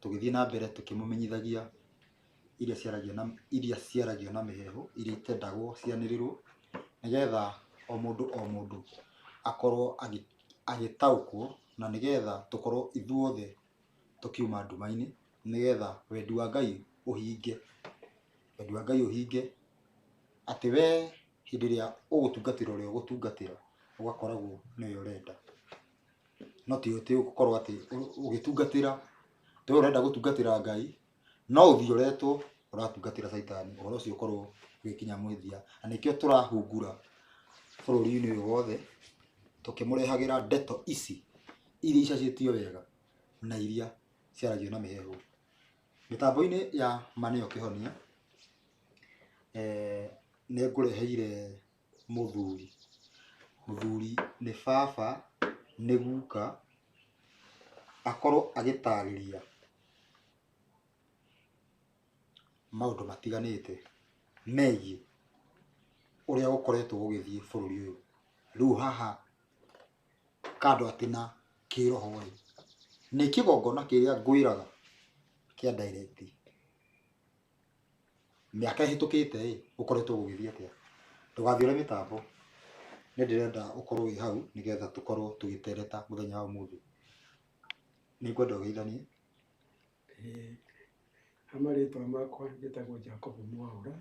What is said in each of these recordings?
Tũgĩthiĩ na mbere tũkĩmũmenyithagia iria ciaragio na iria ciaragio na mĩheehũ, iria itendagwo cianĩrĩrwo, nĩgetha o mũndũ o mũndũ akorwo agĩtaũkwo, na nĩgetha tũkorwo ithuothe tũkiuma nduma-inĩ, nĩgetha wendi wa Ngai ũhinge. Wendi wa Ngai ũhinge, atĩ we hĩndĩ ĩrĩa ũgũtungatĩra ũrĩa ũgũtungatĩra, ũgakoragwo nĩwe ũrenda. No ti gũkorwo atĩ ũgĩtungatĩra, we ũrenda gũtungatĩra Ngai, no ũthioretwo ũratungatĩra caitani, ũhoro ũcio ũkorwo ũgĩkinya mũthia. Na nĩkĩo tũrahungura bũrũri-inĩ ũyũ wothe, tũkĩmũrehagĩra ndeto ici iria icacĩtio wega na iria ciaragio na mĩheehũ. Mĩtambo-inĩ ya Ma Nĩyo Kĩhonia, nĩ ngũreheire mũthuri. Mũthuri nĩ baba, nĩ guka, akorwo agĩtarĩria maũndũ matiganĩte megiĩ ũrĩa gũkoretwo gũgĩthiĩ bũrũri ũyũ. Rĩu haha kando atĩ na kĩroho ĩ, nĩ kĩgongona kĩrĩa ngwĩraga kĩa direct. Mĩaka ĩhĩtũkĩte ĩ, gũkoretwo gũgĩthiĩ atĩa? Ndũgathiore mĩtambo, nĩ ndĩrenda ũkorwo wĩ hau nĩgetha tũkorwo tũgĩtereta mũthenya wa ũmũthĩ. Nĩ ngwenda ũgeithanie. Ĩĩ, ha marĩtwa makwa njĩtagwo Jacob Mwaũra,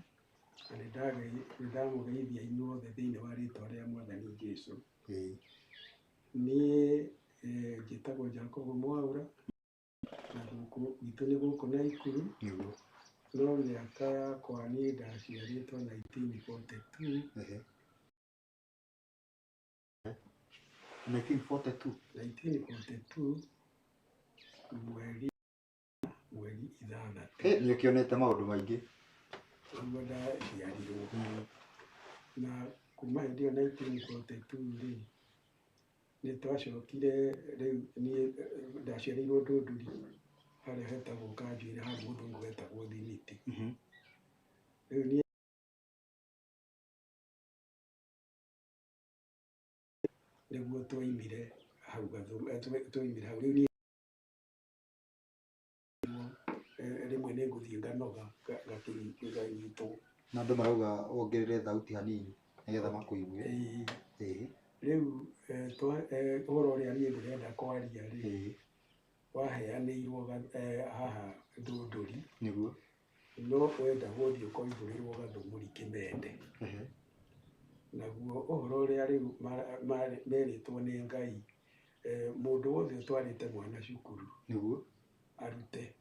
na nĩndamũgeithia inyuothe thĩinĩ wa rĩtwa rĩa Mwathani Jesũ. Ĩĩ. Niĩ njĩtagwo Jacob Mwaũra, na gũkũ gwitũ nĩ gũkũ Naikuru. Nĩguo. No mĩaka yakwa niĩ ndaciarĩtwo 1942. Ehe. 1942. 1942 mweri 6. Hĩ, nĩ ũkĩonete maũndũ maingĩ. Nĩguo ndaciarirwo. Na kuma hĩndĩ ĩyo 1942 rĩ, nĩ twacokire rĩu niĩ ndaciarĩirwo Ndũndũri harĩa hetagwo Kanjuĩrĩ handũ mũthũngũ etagwo Thimiti. Rĩu niĩ nĩguo twaimire hau twaimire hau. Rĩu niĩ rĩmwe nĩ ngũthiĩ nganoga nganyitwo. Na andũ marauga wongerere thauti hanini nĩgetha makũigue. Ĩĩ. Rĩu ũhoro ũrĩa niĩ ndĩrenda kwaria rĩ, waheanĩirwo haha Ndũndũri. Nĩguo. No wenda gũthiĩ ũkoimbũrĩrwo Gathũmũri Kĩmende. Naguo ũhoro ũrĩa rĩu merĩtwo nĩ Ngai, mũndũ wothe ũtwarĩte mwana cukuru. Nĩguo. Arute.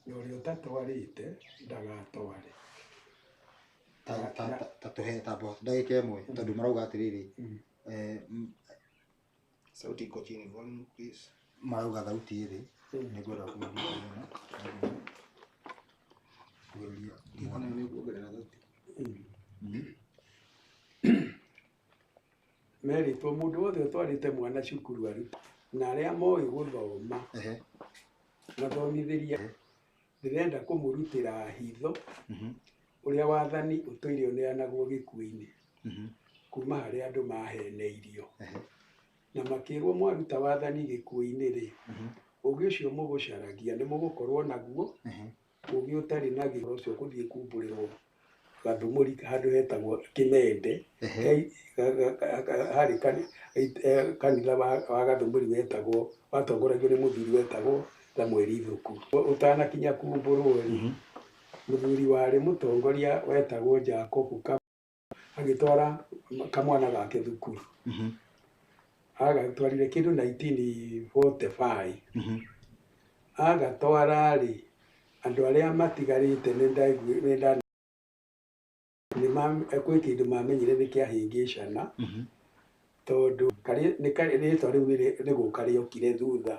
Na ũrĩa ũtatwarĩte ndagatware. Ta tũhe ta ndagĩka ĩmwe tondũ marauga atĩrĩrĩ, Sauti iko chini, volume please. Marauga thauti ĩ thĩ, nĩngwenda kũigua. Nĩ kuongerera thauti. Merĩtwo mũndũ wothe ũtwarĩte mwana cukuru arute, na arĩa moĩ gũthoma mathomithĩrie. Ndĩrenda kũmũrutĩra hitho ũrĩa wathani ũtũire ũneanagwo gĩkuũ-inĩ kuma harĩa andũ maheneirio. Na makĩrwo mwaruta wathani gĩkuũ-inĩ rĩ, ũgĩ ũcio mũgũcaragia nĩ mũgũkorwo naguo, ũgĩ ũtarĩ na gĩkuũ ũcio gũthiĩ kumbũrĩrwo Gathũmũri handũ hetagwo Kĩmende. Harĩ kanitha wa Gathũmũri wetagwo, watongoragio nĩ mũthuri wetagwo Samuel Ithuku. Ũtanakinya kumbũrwo rĩ, mũthuri warĩ mũtongoria wetagwo Jacob agĩtwara kamwana gake thukuru. Agatwarire kĩndũ 1945. Agatwara rĩ, andũ arĩa matigarĩte nĩ kwĩ kĩndũ mamenyire nĩ kĩahĩngĩcana, tondũ rĩtwa rĩu nĩ gũka rĩokire thutha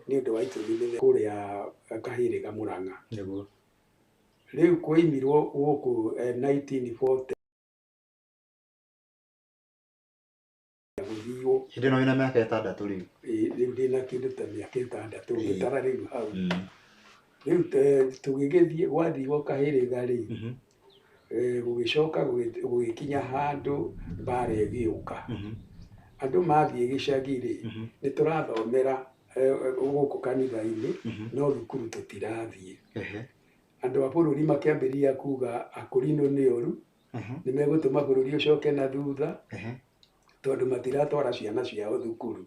nĩ ũndũ wa itũmi mĩthemba kũrĩa Kahĩrĩga Mũrang'a. Nĩguo. Rĩu kwaimirwo gũkũ 1940 gũthiũ. Hĩndĩ ĩno wĩna mĩaka 6 rĩu. Rĩu ndĩna kĩndũ ta mĩaka 6 ngĩtara rĩu hau. Rĩu tũgĩgĩthiĩ gwathiwo Kahĩrĩga rĩ, gũgĩcoka gũgĩkinya handũ mbara ĩgĩũka. Andũ mathiĩ gĩcagi rĩ, nĩ tũrathomera Gũkũ kanitha-inĩ no thukuru tũtirathiĩ. Andũ a bũrũri makĩambĩrĩria kuga akũrinũ nĩ oru, nĩ megũtũma bũrũri ũcoke na thutha tondũ matiratwara ciana ciao thukuru.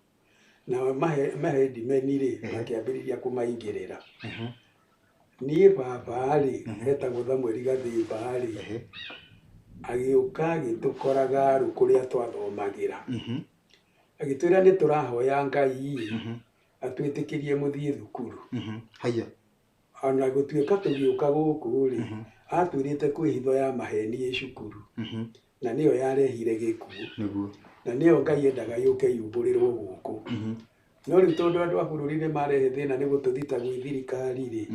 Na mahedimeni rĩ makĩambĩrĩria kũmaingĩrĩra. Niĩ baba rĩ etagwo Samuel Gathimba rĩ agĩũka agĩtũkora Garu kũrĩa twathomagĩra. Agĩtwĩra nĩ tũrahoya Ngai atwĩtĩkĩrie mũthiĩ thukuru. Haya. Ona gũtuĩka tũgĩũka gũkũ rĩ atwĩrĩte kwĩ hitho ya maheni ĩ cukuru na nĩyo yarehire gĩkuũ na nĩyo Ngai endaga yũke yumbũrĩrwo gũkũ. No rĩu tondũ andũ a bũrũri nĩ marehe thĩna nĩ gũtũthita gwĩ thirikari rĩ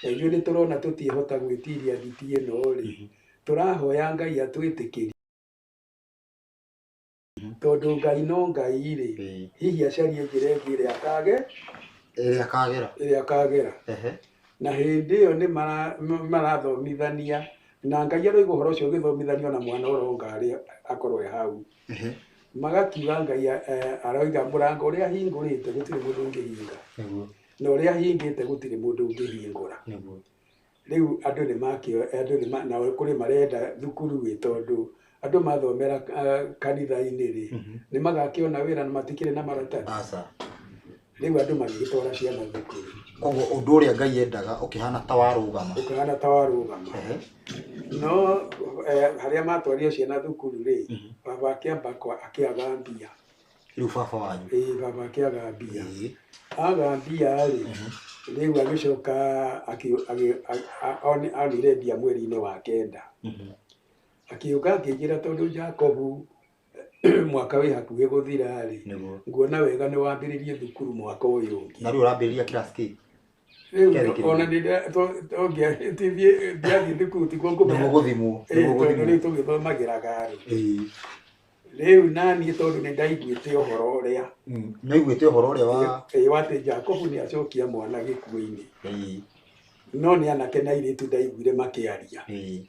na ithuĩ nĩ tũrona tũtiĩhota gwĩtiria nditi ĩno rĩ tũrahoya Ngai atwĩtĩkĩrie tondũ Ngai no Ngai rĩ hihi acarie njĩra ĩngĩ ĩrĩa akagera. Na hĩndĩ ĩyo nĩ marathomithania na Ngai aroiga ũhoro ũcio ũgĩthomithanio na mwana ũronga arĩa akorwo e hau. Magakiuga Ngai aroiga mũrango ũrĩa ahingũrĩte gũtirĩ mũndũ ũngĩhinga na ũrĩa ahingĩte gũtirĩ mũndũ ũngĩhingũra. Rĩu andũ nĩ makĩo andũ nĩ na kũrĩ marenda thukuru ĩ tondũ andũ mathomera kanitha-inĩ rĩ nĩ magakĩona wĩra na matikĩrĩ na maratathi. Rĩu andũ magĩgĩtwara ciana thukuru. Koguo ũndũ ũrĩa Ngai endaga ũkĩhana ta warũgama. Ũkĩhana ta warũgama. No harĩa matwarire ciana thukuru rĩ baba akĩamba akĩaga mbia. Rĩu baba wanyu? Ĩĩ baba akĩaga mbia. Aga mbia rĩ rĩu agĩcoka onire mbia mweri-inĩ wa 9. Akĩũka akĩnjĩra tondũ Jacobu mwaka wĩ hakuhĩ gũthira rĩ nguona wega nĩ wambĩrĩrie thukuru mwaka ũyũ ũngĩ. Na rĩu ũrambĩrĩria class kĩ? Rĩu ona ndiathiĩ thukuru tiguo ngũmenya. Nĩguo gũthimwo. Tondũ rĩu tũgĩthomagĩra Garu. Rĩu naniĩ tondũ nĩ ndaiguĩte ũhoro ũrĩa. Nĩ waiguĩte ũhoro ũrĩa wa wa atĩ Jacobu nĩ acokia mwana gĩkuũ-inĩ. No nĩ anake na airĩtu ndaiguire makĩaria.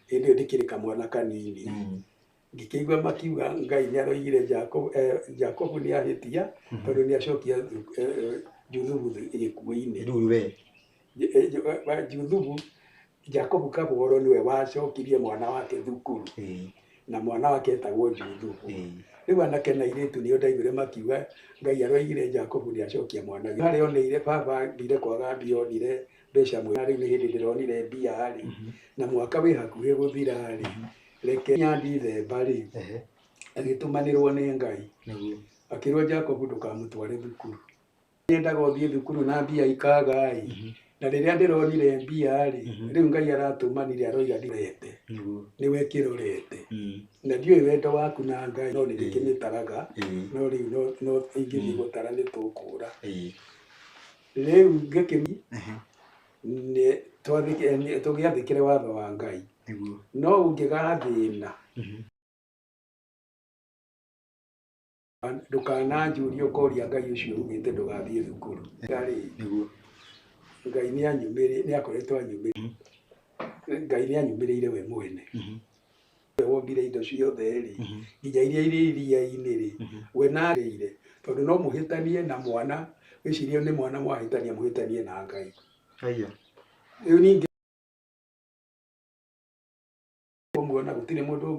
Hĩndĩ ĩyo ndĩkĩrĩ kamwana kanini. Ngĩkĩigua makiuga Ngai nĩ aroigire Jacobu nĩ ahĩtia tondũ nĩ acokia Juthubu gĩkuũ-inĩ. Rĩu we Juthubu Jacobu Kabworo nĩwe wacokirie mwana wake thukuru na mwana wake etagwo Juthubu. Rĩu anake na airĩtu nĩo ndaiguire makiuga Ngai aroigire Jacobu nĩ acokia mwana. Harĩa oneire baba thire kwaga mbia onire mbeca mwe rĩu nĩ hĩndĩ ndĩronire mbia rĩ na mwaka wĩ hakuhĩ gũthira rĩ reke Ndithemba rĩ agĩtũmanĩrwo nĩ Ngai akĩrwo Jacobu ndũkamũtware thukuru. Nyendaga ũthiĩ thukuru na mbia ikaga ĩ na rĩrĩa ndĩronire mbia rĩ rĩu Ngai aratũmanire aroiga ndirete nĩwe kĩrorete na ndiũĩ wendo waku na Ngai no nĩ ndĩkĩmĩtaraga no rĩu no ingĩthiĩ gũtara nĩ tũkũra. Rĩu tũgĩathĩkĩre watho wa Ngai no ũngĩgathĩna ndũkananjũrie ũkoria Ngai ũcio ugĩte ndũgathiĩ thukuru. Ngai nĩ akoretwo anyumĩrĩire. Ngai nĩ anyumĩrĩire we mwene. We wombire indo ciothe rĩ nginya iria irĩ iria-inĩ rĩ we narĩire tondũ no mũhĩtanie na mwana wĩcirie nĩ mwana mwahĩtania mũhĩtanie na Ngai. Rĩu ningĩ kũmuona gũtirĩ mũndũ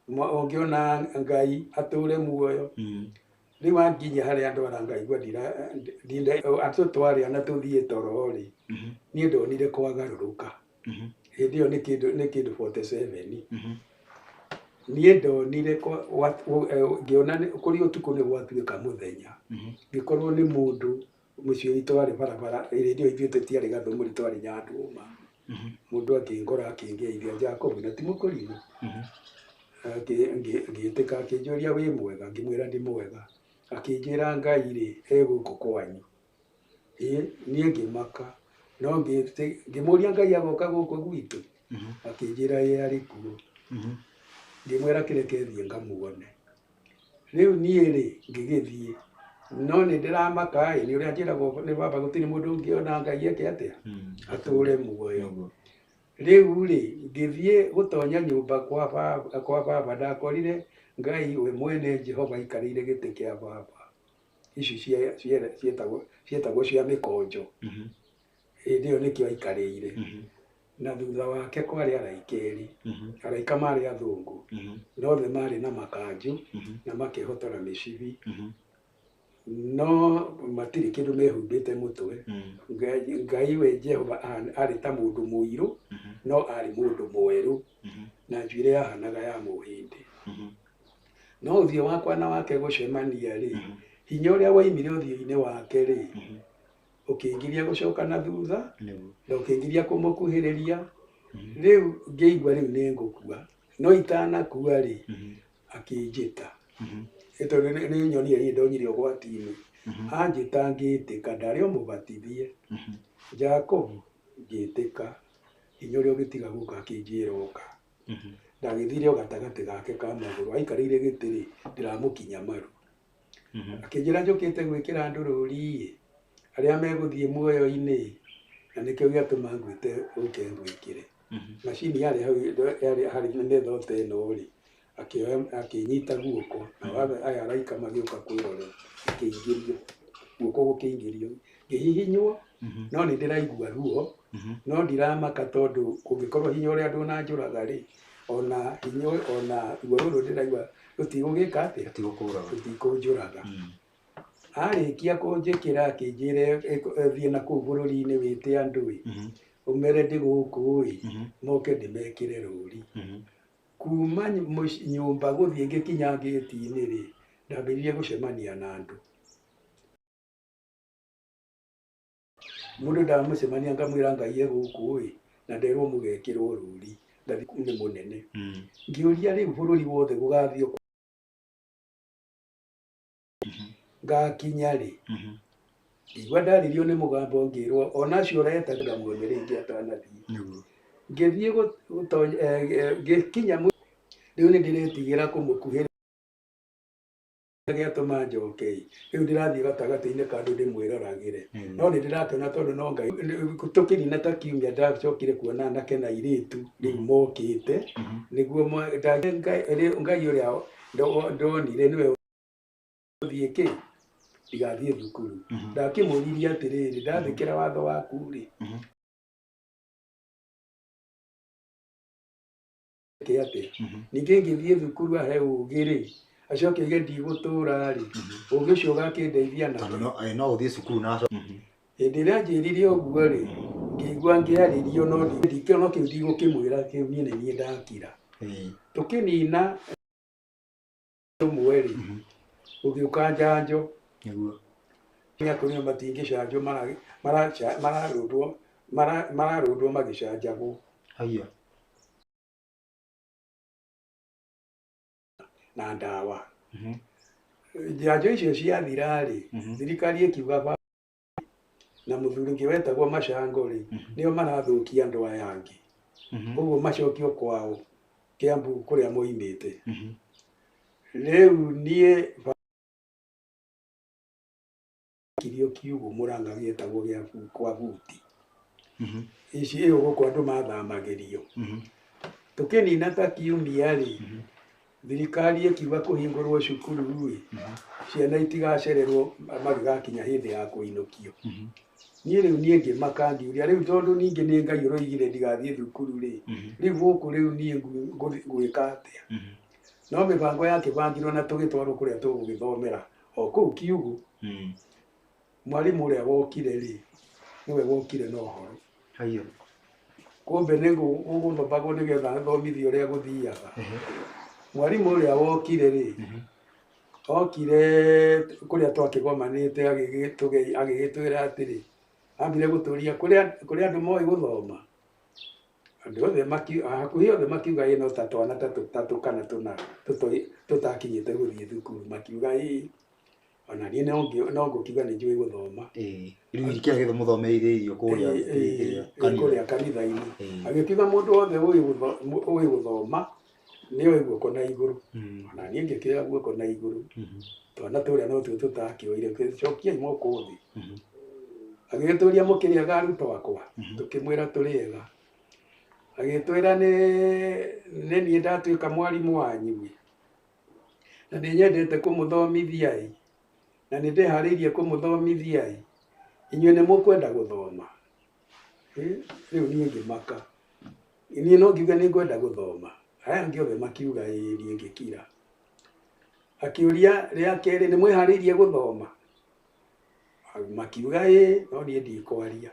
ũngĩona Ngai atũre muoyo. Rĩu anginya harĩa ndwara ngaigua atũtware na tũthiĩ toro rĩ niĩ ndonire kwagarũrũka. Hĩndĩ ĩyo nĩ kĩndũ 47. Niĩ ndonire ngĩona kũrĩ ũtukũ nĩ gwatuĩka mũthenya. Ngĩkorwo nĩ mũndũ mũciĩ witũ warĩ barabara hĩndĩ ĩyo ithuĩ tũtiarĩ Gathũmũri twarĩ Nyandũma. Mũndũ akĩngora akĩngeithia Jacobu na ti mũkũrinũ. Ngĩtĩka akĩnjũria wĩ mwega ngĩmwĩra ndĩ mwega. Akĩnjĩra Ngai rĩ e gũkũ kwanyu. Niĩ ngĩmaka no ngĩmũria Ngai agoka gũkũ gwitũ akĩnjĩra ĩ arĩ kuo. Ngĩmwĩra kĩreke thiĩ ngamuone. Rĩu niĩ rĩ ngĩgĩthiĩ no nĩ ndĩramaka ĩ nĩ ũrĩa njĩragwo nĩ baba gũtirĩ mũndũ ũngĩona Ngai eke atĩa atũre muoyo. Rĩu rĩ ngĩthiĩ gũtonya nyũmba kwa baba ndakorire Ngai we mwene Jehova aikarĩire gĩtĩ kĩa baba. Ici cietagwo cia mĩkonjo. Hĩndĩ ĩyo nĩkĩo aikarĩire. Na thutha wake kwarĩ araika erĩ. Araika marĩ athũngũ. Na othe marĩ na makanjũ na makehotora mĩcibi. No matirĩ kĩndũ mehumbĩte mũtwe. Ngai we Jehova arĩ ta mũndũ mũirũ no arĩ mũndũ mwerũ na njuĩrĩ yahanaga ya mũhĩndĩ. No ũthiũ wakwa na wake gũcemania rĩ, hinya ũrĩa waimire ũthiũ-inĩ wake rĩ, ũkĩngiria gũcoka na thutha na ũkĩngiria kũmũkuhĩrĩria. Rĩu ngĩigua rĩu nĩ ngũkua, no itanakua rĩ, akĩnjĩta. Tondũ nĩ nyonire niĩ ndonyire ũgwati-inĩ. Anjĩta ngĩtĩka, ndarĩ o mũbatithie. Jakubu ngĩtĩka, hinya ũrĩa ũgĩtiga gũka akĩnjĩra ũka. Ndagĩthire o gatagatĩ gake ka magũrũ, aikarĩire gĩtĩ rĩ, ndĩramũkinya maru. Akĩnjĩra njũkĩte gwĩkĩra andũ rũri-ĩ, arĩa megũthiĩ muoyo-inĩ, na nĩkĩo gĩatũma ngwĩte ũke ngwĩkĩre. Macini yarĩ hau yarĩ harĩ metha o ta ĩno rĩ, akĩoya akĩnyita guoko, na aya araika magĩũka kwĩrorera, akĩingĩrio guoko gũkĩingĩrio, ngĩhihinywo, no nĩ ndĩraigua ruo, no ndiramaka tondũ kũngĩkorwo hinya ũrĩa ndũnanjũraga rĩ, ona hinya ona ruo rũrũ ndĩraigua rũtigũgĩka atĩa, rũtikũnjũraga. Arĩkia kũnjĩkĩra akĩnjĩra thiĩ na kũu bũrũri-inĩ wĩte andũ ĩ, ũmere ndĩ gũkũ ĩ, moke ndĩmekĩre rũri. Kuma nyũmba gũthiĩ ngĩkinya ngĩti-inĩ rĩ, ndambĩrĩirie gũcemania na andũ. Mũndũ ndamũcemania ngamwĩra Ngai e gũkũ ĩ, na nderwo mũgekĩrwo rũri, ndathiĩ nĩ mũnene. Ngĩũria rĩu bũrũri wothe gũgathiĩ ngakinya rĩ, ngĩigua ndarĩrio nĩ mũgambo ngĩrwo ona acio ũreta ngamuone rĩngĩ atanathiĩ. Ngĩthiĩ ngĩkinya rĩu nĩ ndĩretigĩra kũmũkuhĩrĩria gĩatũma njoke ĩ, rĩu ndĩrathiĩ gatagatĩ-inĩ ka andũ ndĩmwĩroragĩre. No nĩ ndĩrakena tondũ no Ngai tũkĩnina ta kiumia ndacokire kuona anake na airĩtu rĩu mokĩte nĩguo Ngai ũrĩa ndonire nĩwe ũthiĩ kĩ ndigathiĩ thukuru. Ndakĩmũririe atĩrĩrĩ, ndathĩkĩra watho waku rĩ, atĩa? Ningĩ ngĩthiĩ thukuru ahe ũgĩ rĩ, acoke oige ndigũtũra rĩ, ũgĩ ũcio ũgakĩndeithia na tondũ no ũthiĩ cukuru na hĩndĩ ĩrĩa anjĩrire ũguo rĩ, ngĩigua ngĩarĩrio no no kĩu ndigũkĩmwĩra kĩu niĩ nĩ niĩ ndakira. Tũkĩnina rũmwe rĩ, gũgĩũka njanjo. Nĩakũrĩa matingĩcanjwo mararũndwo magĩcanjagwo. Na ndawa. Njanjo icio ciathira rĩ, thirikari ĩkiuga na mũthuri ũngĩ wetagwo Macango rĩ, nĩo marathũkia andũ aya angĩ. Ũguo macokio kwao Kiambu kũrĩa moimĩte. Rĩu niĩ kirio kiugo Murang'a gĩetagwo gĩa kwa buti. Ici ĩyo gũkũ andũ mathamagĩrio. Tũkĩnina ta kiumia rĩ, thirikari ĩkiuga kũhingũrwo cukuru rĩ, ciana itigacererwo magĩgakinya hĩndĩ ya kũinũkio. Niĩ rĩu niĩ ngĩmaka ngiuria rĩu tondũ ningĩ nĩ Ngai ũroigire ndigathiĩ thukuru rĩ, rĩu gũkũ rĩu niĩ ngwĩka atĩa? No mĩbango yakĩbangirwo na tũgĩtwarwo kũrĩa tũgũgĩthomera o kũu kiugo. Mwarimũ ũrĩa wokire rĩ, nĩwe wokire na ũhoro. Kumbe nĩ gũgũthomagwo nĩgetha athomithie ũrĩa gũthiaga. Mwarimũ ũrĩa wokire rĩ, okire kũrĩa twakĩgomanĩte agĩgĩtwĩra atĩrĩ, ambire gũtũria kũrĩa andũ moĩ gũthoma. Andũ othe hakuhĩ othe makiuga ĩ no ta twana ta tũtatũ kana tũna tũtakinyĩte gũthiĩ thukuru, makiuga ĩ ona niĩ no ngũkiuga nĩ njũĩ gũthoma. Rĩu kĩrĩa gĩothe mũthomeire irio kũrĩa kanitha-inĩ. Agĩkiuga mũndũ wothe ũĩ gũthoma nĩoe guoko na igũrũ. Ona niĩ ngĩkĩoya guoko na igũrũ. Twana tũrĩa no tuo tũtakĩoire, cokiai moko thĩ. Agĩgĩtũria mũkĩrĩaga arutwo akwa, tũkĩmwĩra tũrĩega. Agĩtwĩra nĩ niĩ ndatuĩka mwarimũ wanyu ĩ, na nĩ nyendete kũmũthomithia ĩ, Na nĩ ndĩharĩirie kũmũthomithia ĩ, inyuĩ nĩ mũkwenda gũthoma? Rĩu niĩ ngĩmaka. Niĩ no ngiuge nĩ ngwenda gũthoma. Aya angĩ othe makiuga ĩĩ, niĩ ngĩkira. Akĩũria rĩa kerĩ, nĩ mwĩharĩirie gũthoma? Makiuga ĩĩ, no niĩ ndikwaria.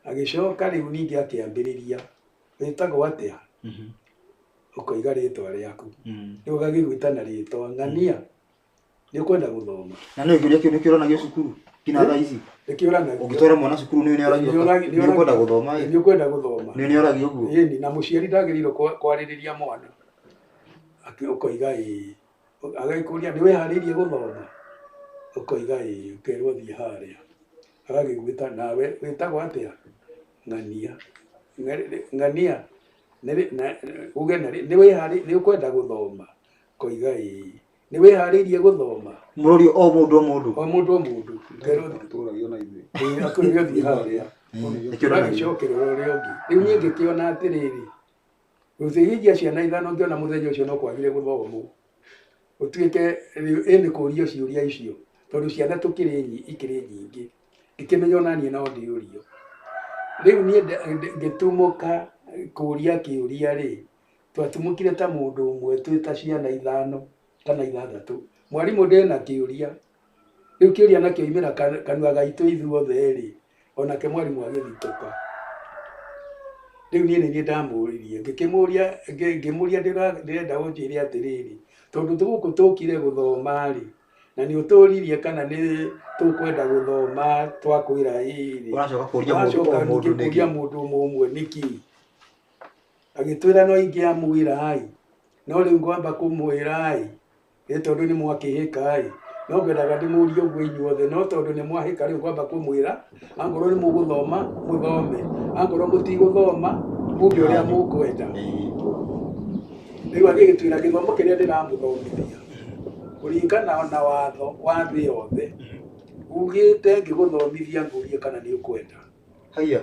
Agĩcoka rĩu ningĩ akĩambĩrĩria, wĩtagwo atĩa? Ũkoiga rĩtwa rĩaku. Rĩu ũgagĩgwĩta na rĩtwa, ng'ania. Nĩ ũkwenda gũthoma? Na nĩ kĩũria kĩu nĩ kĩũranagio cukuru nginya thaa ici? Nĩ kĩũranagio. Ũngĩtwara mwana cukuru nĩ ũragio nĩ ũkwenda gũthoma ĩ? Nĩ ũkwenda gũthoma. Nĩ ũragio ũguo? Ĩni, na mũciari ndagĩrĩirwo kwarĩrĩria mwana. Ũkoiga ĩĩ. Agagĩkũria nĩ wĩharĩirie gũthoma? Ũkoiga ĩĩ, ũkerwo thiĩ harĩa. Agagĩgwĩta nawe wĩtagwo atĩa? Ng'ania. Ng'ania, uge nĩ ũkwenda gũthoma? Ũkoiga ĩĩ. Nĩ wĩharĩirie gũthoma? Mũrorio o mũndũ o mũndũ. O mũndũ o mũndũ. Tũragio na ithuĩ. Akũria thiĩ harĩa. Agĩcokerera ũrĩa ũngĩ. Rĩu niĩ ngĩkĩona atĩrĩrĩ, gũthĩhingia ciana ithano ngĩona mũthenya ũcio no kwagire gũthomwo. Gũtuĩke ĩ nĩ kũrio ciũria icio, tondũ ciana tũkĩrĩ ikĩrĩ nyingĩ. Ngĩkĩmenya ona niĩ no ndĩũrio. Rĩu niĩ ngĩtumũka kũria kĩũria rĩ, twatumũkire ta mũndũ ũmwe twĩ ta ciana ithano kana ithathatũ. Mwarimũ ndĩna kĩũria. Rĩu kĩũria nakĩo imĩra kanua gaitũ ithuothe rĩ, onake mwarimũ agĩthitũka. Rĩu niĩ nĩ niĩ ndamũririe, ngĩkĩmũria, ngĩmũria ndĩrenda ũnjĩre atĩrĩrĩ, tondũ gũkũ tũkire gũthoma rĩ, na nĩ ũtũririe kana nĩ tũkwenda gũthoma twakwĩra ĩĩ rĩ. Ũracoka kũria mũndũ o mũndũ nĩkĩ? Kũria mũndũ ũmwe ũmwe nĩkĩ? Agĩtwĩra no ingĩamwĩra ĩ, no rĩu ngwamba kũmwĩra ĩ, nĩ tondũ nĩ mwakĩhĩka ĩ, no ngwendaga ndĩmũrie ũguo inyuothe, no tondũ nĩ mwahĩka rĩu ngwamba kũmwĩra, angorwo nĩ mũgũthoma, mũthome, angorwo mũtigũthoma, muge ũrĩa mũkwenda. Rĩu agĩgĩtwĩra gĩthomo kĩrĩa ndĩramũthomithia, kũringana na watho wa thĩ yothe, ugĩte ngĩgũthomithia ngũrie kana nĩ ũkwenda. Haiya.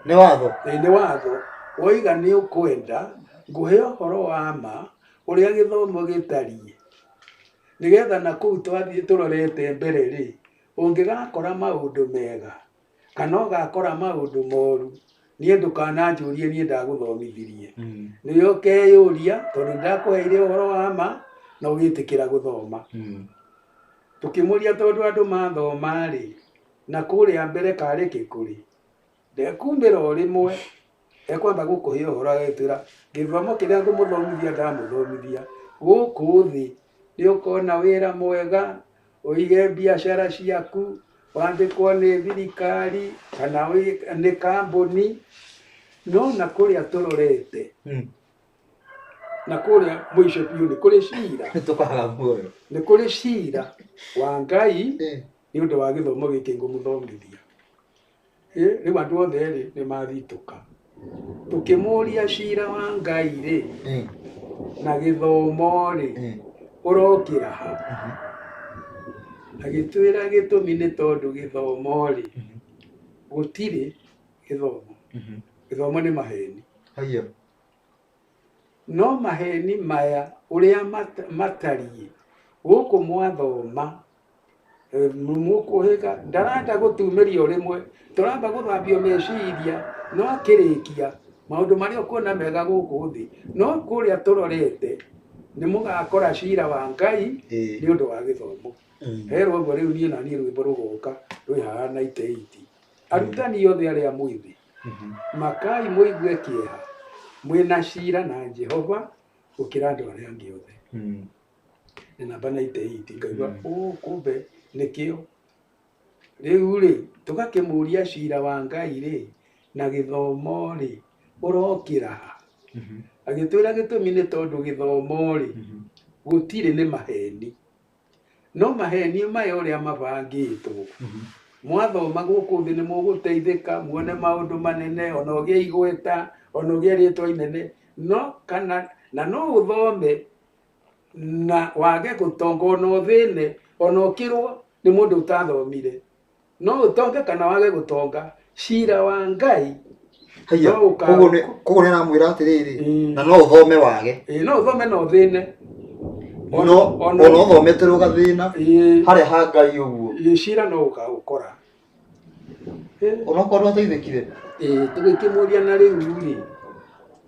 Nĩ watho? Nĩ watho. Woiga nĩ ũkwenda, ngũhe ũhoro wa ma ũrĩa gĩthomo gĩtariĩ. Nĩgetha na kũu twathiĩ tũrorete mbere rĩ, ũngĩgakora maũndũ mega, kana ũgakora maũndũ moru, niĩ ndũkananjũrie niĩ ndagũthomithirie. Nĩwe ũkeyũria, tondũ ndakũheire ũhoro wa ma, na ũgĩtĩkĩra gũthoma. Tũkĩmũria tondũ andũ mathoma rĩ, na kũrĩa mbere karĩ kĩkũrĩ, ndekumbĩra o rĩmwe, ekwamba gũkũhe ũhoro agĩtwĩra, gĩthomo kĩrĩa ngũmũthomithia ndamũthomithia, gũkũ thĩ nĩ ũkona wĩra mwega, ũige biacara ciaku, wandĩkwo nĩ thirikari kana nĩ kambuni, no na kũrĩa tũrorete, na kũrĩa mũico biũ nĩ kũrĩ cira. Tũkaga muoyo. Nĩ kũrĩ cira wa Ngai nĩ ũndũ wa gĩthomo gĩkĩ ngũmũthomithia. Rĩu andũ othe rĩ nĩ mathitũka. Tũkĩmũria cira wa Ngai rĩ, na gĩthomo rĩ, ũrokĩra ha? Agĩtwĩra gĩtũmi nĩ tondũ gĩthomo rĩ, gũtirĩ gĩthomo. Gĩthomo nĩ maheni. Haiya. No maheni maya ũrĩa matariĩ, gũkũ mwathoma, mũkũhĩga, ndarenda gũtumĩria o rĩmwe, tũramba gũthambio meciria, no akĩrĩkia maũndũ marĩa ũkuona mega gũkũ thĩ, no kũrĩa tũrorete nĩ mũgakora cira wa Ngai nĩ ũndũ wa gĩthomo. Herwo ũguo rĩu niĩ na niĩ rwĩmbo rũgoka rwĩ haha 98. Arutani othe arĩa mwĩ thĩ, makai mũigue kĩeha, mwĩna cira na Jehova gũkĩra andũ arĩa angĩ othe. Nĩ namba 98, ngaigua, kumbe nĩkĩo. Rĩu rĩ, tũgakĩmũria cira wa Ngai rĩ, na gĩthomo rĩ, ũrokĩra ha? Agĩtwĩra gĩtũmi nĩ tondũ gĩthomo rĩ, gũtirĩ nĩ maheni. No maheni maya ũrĩa mabangĩtwo, mwathoma gũkũ thĩ nĩ mũgũteithĩka, muone maũndũ manene, ona ũgĩe igweta, ona ũgĩe rĩtwa inene, no kana, na no ũthome na wage gũtonga ona ũthĩne, ona ũkĩrwo nĩ mũndũ ũtathomire. No ũtonge kana wage gũtonga, cira wa Ngai Haiya, no ũka- koguo nĩ aramwĩra atĩrĩrĩ, na no ũthome wage. Ĩĩ, no ũthome na ũthĩne. No ona ũthometerwo gathĩna harĩa ha Ngai ũguo. Ĩĩ, cira no ũgagũkora. Onokorwo ndwateithĩkire. Ĩĩ, tũgĩkĩmũria na rĩu rĩ,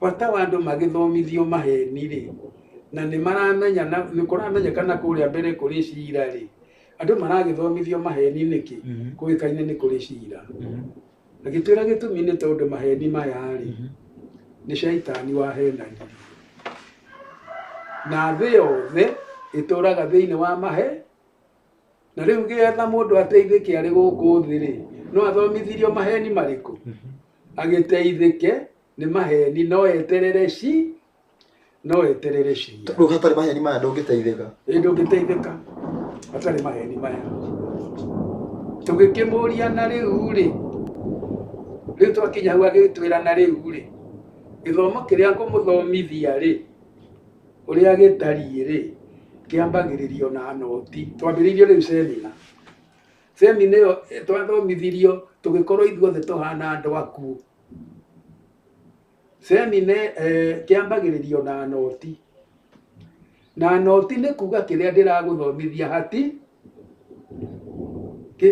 bata wa andũ magĩthomithio maheni rĩ, na nĩ maramenya na nĩ kũramenyekana kũrĩa mbere kũrĩ cira rĩ, andũ maragĩthomithio maheni nĩkĩ? Kũĩkaine nĩ kũrĩ cira. Agĩtwĩra gĩtũmi nĩ tondũ maheni maya rĩ, nĩ caitani wahenanirie. Na thĩ yothe ĩtũraga thĩinĩ wa mahe. Na rĩu getha mũndũ ateithĩke arĩ gũkũ thĩ rĩ, no athomithirio maheni marĩkũ? Agĩteithĩke nĩ maheni, no eterere ci, no eterere cira. Rĩu hatarĩ maheni maya ndũngĩteithĩka. Ĩ, ndũngĩteithĩka hatarĩ maheni maya. Tũgĩkĩmũria na rĩu rĩ, rĩu twakinya hau agĩtwĩra na rĩu rĩ, gĩthomo kĩrĩa ngũmũthomithia rĩ, ũrĩa gĩtariĩ rĩ, kĩambagĩrĩrio na noti. Twambĩrĩirio rĩu semina. Semina ĩyo twathomithirio tũgĩkorwo ithuothe tũhana andũ akuũ. Semina kĩambagĩrĩrio na noti. Na noti nĩ kuga kĩrĩa ndĩragũthomithia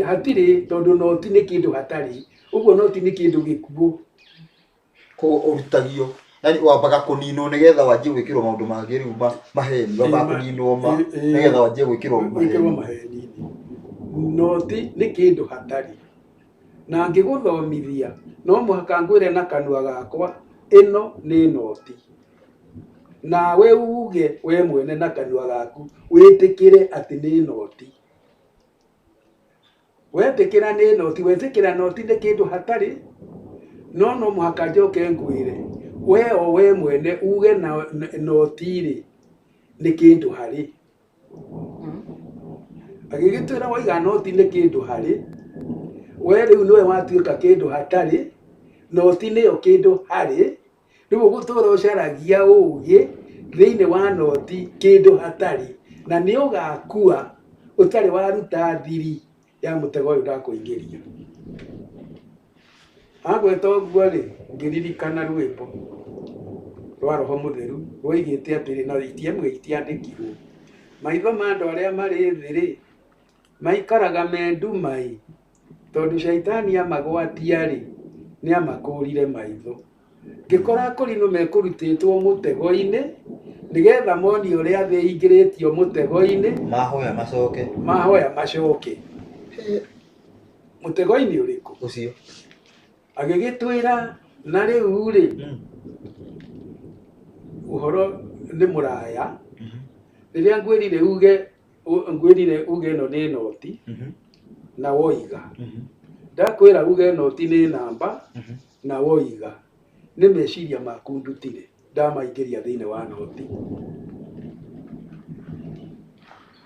hatirĩ, tondũ noti nĩ kĩndũ hatarĩ. Ũguo noti nĩ kĩndũ gĩkuũ. Koguo ũrutagio, yani wambaga kũninwo nĩgetha wanjie gwĩkĩrwo maũndũ mangĩ rĩu maheni, wambaga kũninwo ma nĩgetha wanjie gwĩkĩrwo Gwĩkĩrwo maheni. Noti nĩ kĩndũ hatarĩ. Na ngĩgũthomithia no mũhaka ngwĩre na kanua gakwa ĩno nĩ noti. Nawe uge we mwene na kanua gaku wĩtĩkĩre atĩ nĩ noti. Wetĩkĩra nĩ noti, wetĩkĩra noti nĩ kĩndũ hatarĩ, no no mũhaka njoke ngwĩre we o we mwene uge na noti rĩ nĩ kĩndũ harĩ. Agĩgĩtwĩra waiga noti nĩ kĩndũ harĩ, we rĩu nĩwe watuĩka kĩndũ hatarĩ, noti nĩyo kĩndũ harĩ, rĩu ũgũtũra ũcaragia ũgĩ thĩinĩ wa noti kĩndũ hatarĩ, na nĩ ũgakua ũtarĩ waruta thiri ya mũtego ũyũ ndakũingĩria. Agweta ũguo rĩ, ngĩririkana rwĩmbo rwa Roho Mũtheru rwoigĩte atĩrĩ, na itiemwe itiandĩkirwo, maitho ma andũ arĩa marĩ thĩ rĩ, maikaraga me nduma-ĩ, tondũ caitani amagwatia rĩ, nĩ amakũrire maitho. Ngĩkora akũrinũ mekũrutĩtwo mũtego-inĩ, nĩgetha monie ũrĩa thĩ ĩingĩrĩtio mũtego-inĩ. Mahoya macoke. Mahoya macoke. Mũtego-inĩ ũrĩkũ? Ũcio. Agĩgĩtwĩra na rĩu rĩ, ũhoro nĩ mũraya. Rĩrĩa ngwĩrire uge, ngwĩrire uge ĩno nĩ noti, na woiga. Ndakwĩra uge noti nĩ namba, na woiga. Nĩ meciria maku ndutire, ndamaingĩria thĩinĩ wa noti.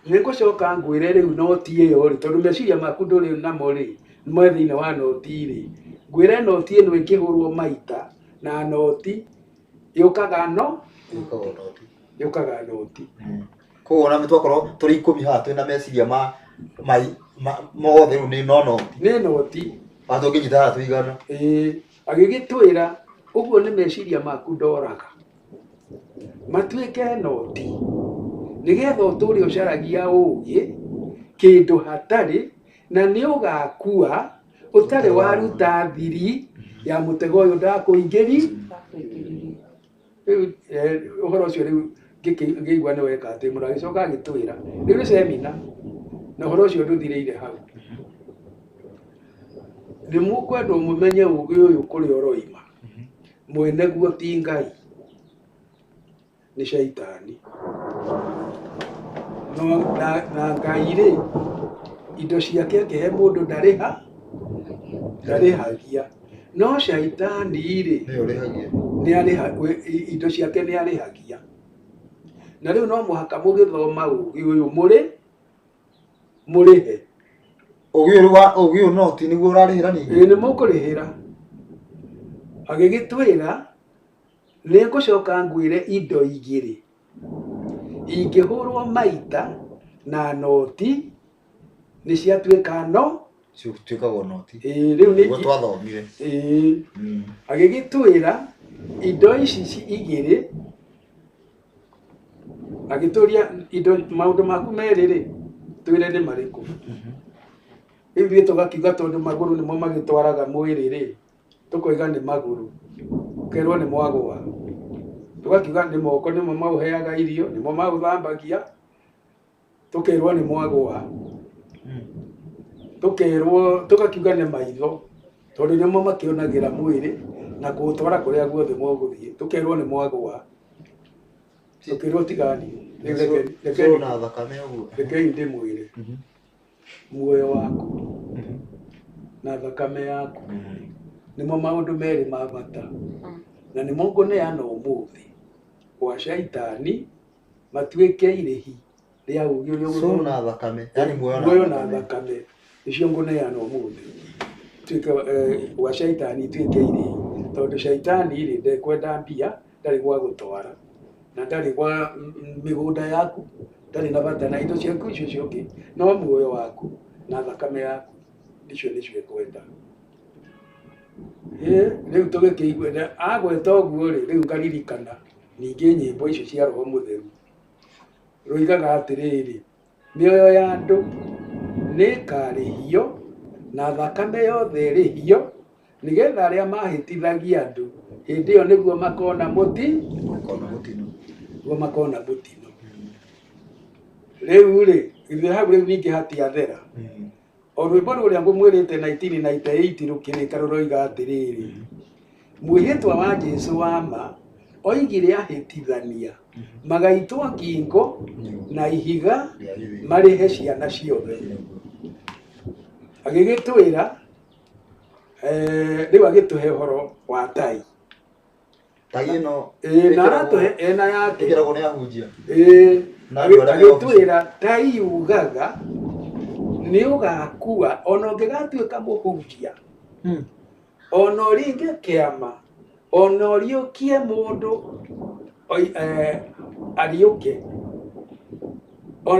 Nĩ ngũcoka ngwĩre rĩu noti ĩyo rĩ, tondũ meciria maku ndũrĩ namo rĩ, me thĩinĩ wa noti rĩ, ngwĩre noti ĩno ĩkĩhũrwo maita na noti yũkaga no? Yũkaga noti. Yũkaga noti. Koguo ona twakorwo tũrĩ ikũmi haha twĩna meciria ma mothe rĩu nĩ no noti. Nĩ noti. Ona tũngĩnyita haha tũigana. Ĩĩ, agĩgĩtwĩra ũguo nĩ meciria maku ndoraga matuĩke noti nĩgetha ũtũre ũcaragia ũgĩ kĩndũ hatarĩ, na nĩ ũgakua ũtarĩ waruta thiri ya mũtego ũyũ ndakũingĩri. Rĩu, ũhoro ũcio rĩu ngĩigua nĩ weka atĩ mũndũ agĩcoka agĩtwĩra rĩu nĩ semina na ũhoro ũcio ndũthirĩire hau. Nĩ mũkwendwo mũmenye ũgĩ ũyũ kũrĩa ũroima, mwene guo ti Ngai, nĩ caitani. No, na Ngai rĩ, indo ciake akĩhe mũndũ ndarĩhagia. No caitani rĩ, Nĩwe ũrĩhagia. Indo ciake nĩ arĩhagia. Na rĩu no mũhaka mũgĩthoma ũgĩ ũyũ mũrĩhe. Ũgĩ ũyũ wa, ũgĩ ũyũ noti nĩguo ũrarĩhĩra ningĩ? Ĩĩ, nĩ mũkũrĩhĩra. Agĩgĩtwĩra, nĩ ngũcoka ngwĩre indo igĩrĩ ingĩhũrwo maita na noti nĩ ciatuĩka no? Ciatuĩkaga noti. Ĩĩ, rĩu nĩ Nĩguo twathomire. Ĩĩ. Agĩgĩtwĩra indo ici igĩrĩ Agĩtũria indo maũndũ maku merĩ rĩ, twĩre nĩ marĩkũ. Rĩu ithuĩ tũgakiuga tondũ magũrũ nĩmo magĩtwaraga mwĩrĩ rĩ, tũkoiga nĩ magũrũ, ũkerwo nĩ mwagũa. Tũgakiuga nĩ moko nĩmo maũheaga irio, nĩmo maũthambagia, tũkerwo nĩ mwagũa. Tũkerwo tũgakiuga nĩ maitho, tondũ nĩmo makĩonagĩra mwĩrĩ na kũũtwara kũrĩa guothe mũgũthiĩ, tũkerwo nĩ mwagũa. Tũkĩrwo tigani. Rĩu na thakame ũguo. Rekei ndĩmwĩre muoyo waku na thakame yaku nĩmo maũndũ merĩ ma bata, na nĩmo ngũneana ũmũthĩ kwa shaitani matuĩke irĩhi rĩa ũũgĩ ũrĩa Soul na thakame, yani muoyo na thakame nĩcio ngũneana ũmũthĩ tuĩke gwa shaitani ituĩke irĩhi, tondũ shaitani rĩ ndekwenda mbia, ndarĩ gwa gũtwara na ndarĩ gwa mĩgũnda yaku, ndarĩ na bata na indo ciaku icio ciongĩ, no muoyo waku na thakame yaku icio nĩcio ekwenda. Rĩu tũgĩkĩigua agweta ũguo rĩ, rĩu ngaririkana ningĩ nyĩmbo icio cia Roho Mũtheru rũigaga atĩrĩrĩ, mĩoyo ya andũ nĩĩkarĩhio na thakame yothe ĩrĩhio, nĩgetha arĩa mahĩtithagia andũ hĩndĩ ĩyo nĩguo makona mũti, nĩguo makona mũtino. Rĩu rĩ, ithuĩ hau rĩu ningĩ hatiathera. O rwĩmbo rũrĩa ngũmwĩrĩte 1998 rũkĩrĩka rũroiga atĩrĩrĩ, mwĩhĩtwa wa Jesũ wa ma oigire ahĩtithania magaitwo ngingo na ihiga marĩhe ciana ciothe. Agĩgĩtwĩra rĩu agĩtũhe ũhoro wa tai. Tai ĩno na aratũhe ena yake ĩkĩragwo nĩ ahunjia. Agĩtwĩra tai yugaga nĩ ũgakua ona ũngĩgatuĩka mũhunjia, ona ũringe kĩama, ona ũriũkie mũndũ ariũke,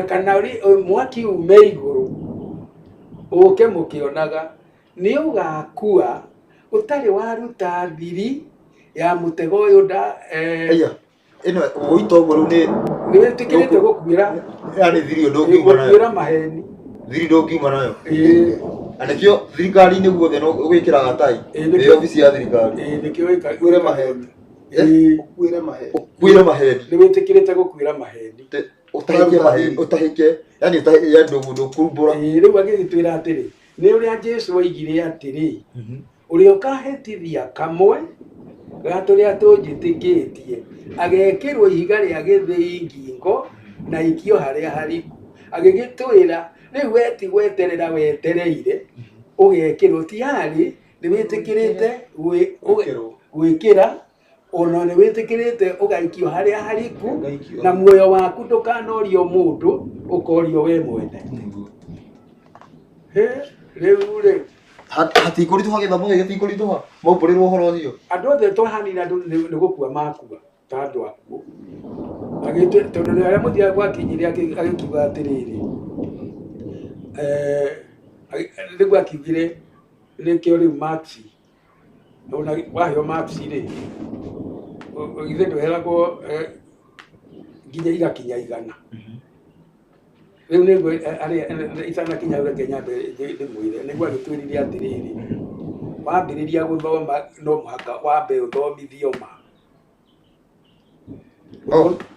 kana mwaki ume igũrũ ũke mũkĩonaga, nĩ ũgakua ũtarĩ waruta thiri ya mũtego ũyũ nda ĩno gũita ũguo rĩu nĩ wĩtĩkĩrĩte gũkuĩra, yani thiri ndũngiuma nayo, gũkuĩra maheni, thiri ndũngiuma nayo. Na nĩkĩo thirikari-inĩ guothe no ũgĩkĩraga tai nĩ obici ya thirikari. Nĩkĩo ũkuĩre maheni, ũkuĩre maheni, ũkuĩre maheni, nĩ wĩtĩkĩrĩte gũkuĩra maheni, ũtahĩke maheni, ũtahĩke yani ũtahĩke ndũkumbũra. Rĩu agĩgĩtwĩra atĩrĩ, nĩ ũrĩa Jesũ oigire atĩrĩ, ũrĩa ũkahĩtithia kamwe ga tũrĩa tũnjĩtĩkĩtie agekĩrwo ihiga rĩa gĩthĩi ngingo na ikio harĩa hariku. Agĩgĩtwĩra rĩu we ti gweterera wetereire ũgekĩrwo, tiarĩ nĩ wĩtĩkĩrĩte gwĩkĩra, ona nĩ wĩtĩkĩrĩte ũgaikio harĩa hariku, na muoyo waku ndũkanorio mũndũ, ũkorio we mwene. Rĩu rĩ hatikũritũha gĩthomo gĩkĩ gĩtikũritũha, maumbũrĩrwo ũhoro ũcio. Andũ othe twahanire andũ nĩ gũkua makua ta andũ akuũ. Tondũ arĩa mũthiaga gwakinyire agĩkiuga atĩrĩrĩ, rĩu akiugire nĩkĩo rĩu marks, ona waheo marks rĩ, ithuĩ ndũheragwo nginya igakinya 100. Rĩu nĩguo itanakinya hau reke nyambe ndĩmwĩre, nĩguo agĩtwĩrire atĩrĩrĩ, wambĩrĩria gũthoma no mũhaka wambe ũthomithio ma.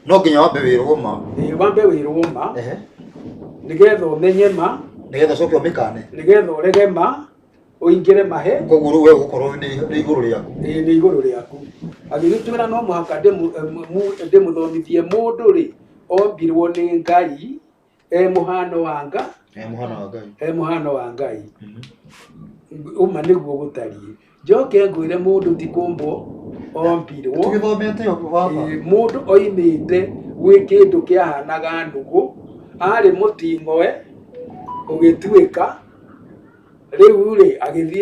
No nginya wambe wĩrwo ma. Wambe wĩrwo ma, nĩgetha ũmenye ma, nĩgetha ũcoke ũmĩkane, nĩgetha ũrege ma, ũingĩre mahe. Koguo rĩu we ũgũkorwo nĩ igũrũ rĩaku. Nĩ igũrũ rĩaku. Agĩgĩtwĩra no mũhaka ndĩmũthomithie mũndũ rĩ, ombirwo nĩ Ngai e mũhano wa Ngai, e mũhano wa Ngai, e mũhano wa Ngai. Ũma nĩguo gũtariĩ. Njoke ngwĩre mũndũ ti kũmbwo ombirwo. Tũgĩthomete ũguo baba. Mũndũ oimĩte gwĩ kĩndũ kĩahanaga nũgũ, arĩ mũting'oe ũgĩtuĩka, rĩu rĩ agĩthiĩ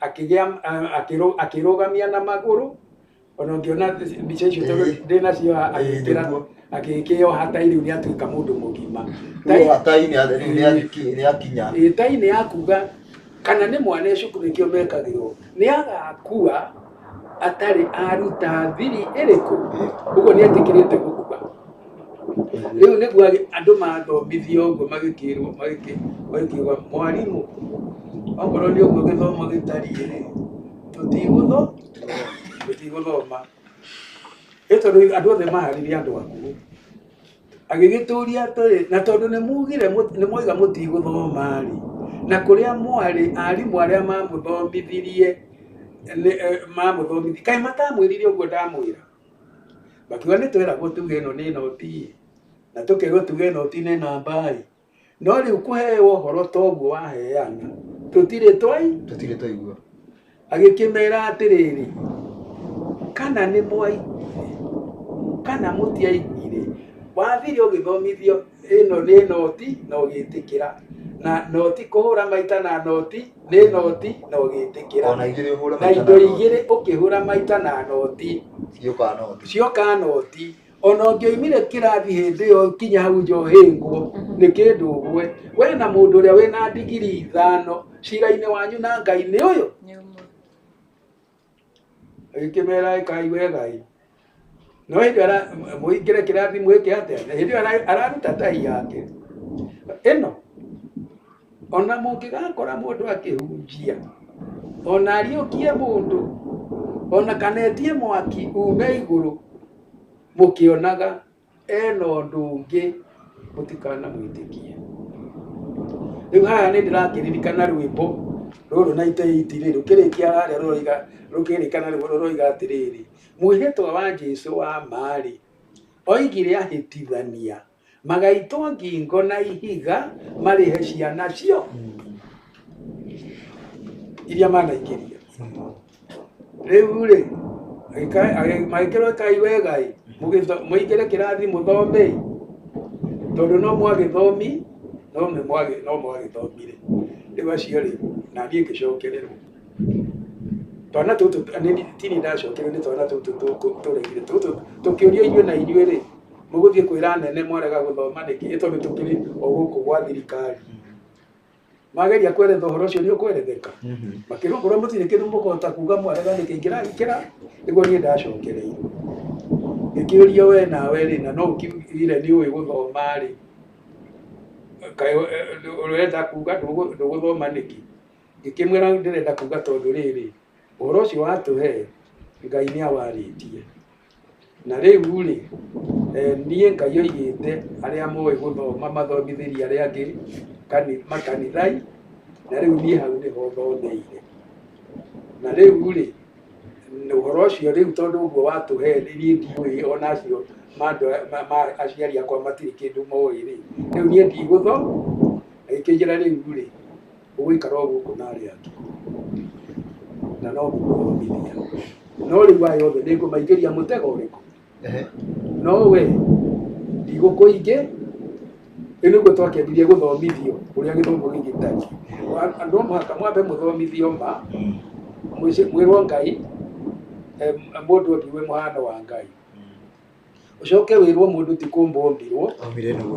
akĩgĩa akĩrũgamia na magũrũ. Ona ũngĩona mbica icio tondũ ndĩnacio, agĩkĩoha tai rĩu nĩatuĩka mũndũ mũgima. Tai nĩakinya. Tai nĩ ya kuga kana nĩ mwana cukuru nĩkĩo mekagĩrwo, nĩ agakua atarĩ aruta thiri ĩrĩkũ, ũguo nĩ etĩkĩrĩte gũkua. Rĩu nĩguo andũ mathomithio ũguo magĩkĩrwo magĩkiuga mwarimũ okorwo nĩ ũguo gĩthomo gĩtariĩ rĩ tũtigũthoma ĩ tondũ andũ othe maharĩrie andũ akuũ agĩgĩtũria atĩrĩ na tondũ nĩ mugire nĩ mwaiga mũtigũthoma rĩ na kũrĩa mwarĩ arimũ arĩa mamũthomithirie mamũthomithirie kaĩ matamwĩrire ũguo ndamwĩra makiuga nĩ tweragwo tuge ĩno nĩ noti na tũkerwo tuge noti nĩ namba ĩ no rĩu kũheo ũhoro ta ũguo waheana tũtirĩ twaigua agĩkĩmera atĩrĩrĩ kana nĩ mwaiguire kana mũtiaiguire wathire ũgĩthomithio ĩno nĩ noti na ũgĩtĩkĩra na noti kũhũra maita na noti nĩ noti na ũgĩtĩkĩra na indo igĩrĩ ũkĩhũra maita na noti cioka noti ona ũngĩoimire kĩrathi hĩndĩ ĩyo kinya hau nja ũhĩngwo nĩ kĩndũ ũgwe we na mũndũ ũrĩa wĩna ndigiri 5 cira-inĩ wanyu na Ngai nĩ ũyũ agĩkĩmera ĩkai wegai no hĩndĩ mũingĩre kĩrathi mwĩke atĩa hĩndĩ ĩyo araruta tai yake ĩno ona mũngĩgakora mũndũ akĩhunjia ona ariũkie mũndũ ona kana etie mwaki ume igũrũ mũkĩonaga ena ũndũ ũngĩ mũtikanamwĩtĩkie. Rĩu haha nĩ ndĩrakĩririkana rwĩmbo rũrũ 98 rĩ rũkĩrĩkia harĩa rũroiga rũkĩrĩkana rũroiga atĩrĩrĩ mwĩhĩtwa wa Jesũ wa maarĩ oigire ahĩtithania magaitwo ngingo na ihiga marĩhe ciana cio iria manaingĩria. Rĩu rĩ magĩkĩrwo ĩkai wegai mũingĩre kĩrathi mũthome tondũ no mwagĩthomi no mwagĩthomire. Rĩu acio rĩ na niĩ ngĩcokererwo twana tũtũ tini ndacokererwo nĩ twana tũtũ tũregire tũtũ tũkĩũrio inyuĩ na inyuĩ rĩ mũgũthiĩ kwĩra nene mwarega gũthoma nĩkĩ tondũ tũkĩrĩ o gũkũ gwa thirikari mageria kweretha ũhoro ũcio nĩ ũkweretheka makĩrwo okorwo mũtirĩ kĩndũ mũkũhota kuga mwarega nĩkĩ ingĩra nĩguo niĩ ndacokereirwo ngĩkĩũrio we nawe rĩ na no ũkiugire nĩ ũĩ gũthoma rĩ kaĩ ũrenda kuga ndũgũthoma nĩkĩ ngĩkĩmwĩra ndĩrenda kuga tondũ rĩrĩ ũhoro ũcio watũhe Ngai nĩ awarĩtie na rĩu rĩ niĩ Ngai oigĩte arĩa moĩ gũthoma mathomithĩrie arĩa angĩ makanithai na rĩu niĩ hau nĩho thomeire na rĩu rĩ ũhoro ũcio rĩu tondũ ũguo watũhe niĩ ndiũĩ ona acio aciari akwa matirĩ kĩndũ moĩ rĩ rĩu niĩ ndigũthoma agĩkĩnjĩra rĩu rĩ ũgũikara o gũkũ na arĩa angĩ na no ngũgũthomithia no rĩu aya othe nĩngũmaingĩria mũtego ũrĩkũ no we ndigũkũingĩ rĩu nĩguo twakĩambirie gũthomithio ũrĩa gĩthomo gĩgĩtariĩ no mũhaka mwambe mũthomithio ma mwĩrwo Ngai mũndũ ombirwe mũhano wa Ngai ũcoke wĩrwo mũndũ ti kũmbwo ombirwo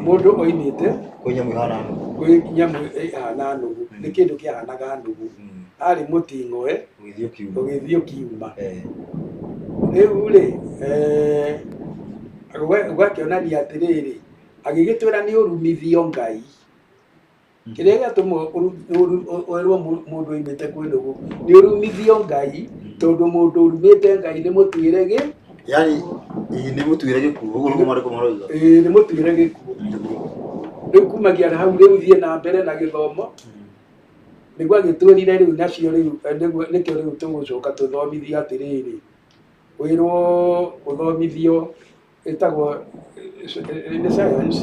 mũndũ oimĩte kwĩ nyamũ ĩhana nũgũ kwĩ nyamũ ĩhana nũgũ nĩ kĩndũ kĩahanaga nũgũ harĩ mũting'oe ũgĩthiĩ ũkiuma rĩu rĩ ũgakĩonania atĩrĩrĩ agĩgĩtwĩra nĩ ũrumithio Ngai kĩrĩa gĩatũma wĩrwo mũndũ oimĩte kwĩ nũgũ nĩ ũrumithio Ngai tondũ mũndũ ũrumĩte Ngai nĩ mũtuĩre gĩ yani nĩ mũtuĩre gĩkuũ ũguo nĩguo maandĩko maroiga ĩĩ nĩ mũtuĩre gĩkuũ rĩu kumagia hau rĩu thiĩ na mbere na gĩthomo nĩguo agĩtwĩrire rĩu nacio rĩu nĩkĩo rĩu tũgũcoka tũthomithio atĩrĩrĩ wĩrwo ũthomithio ĩtagwo nĩ science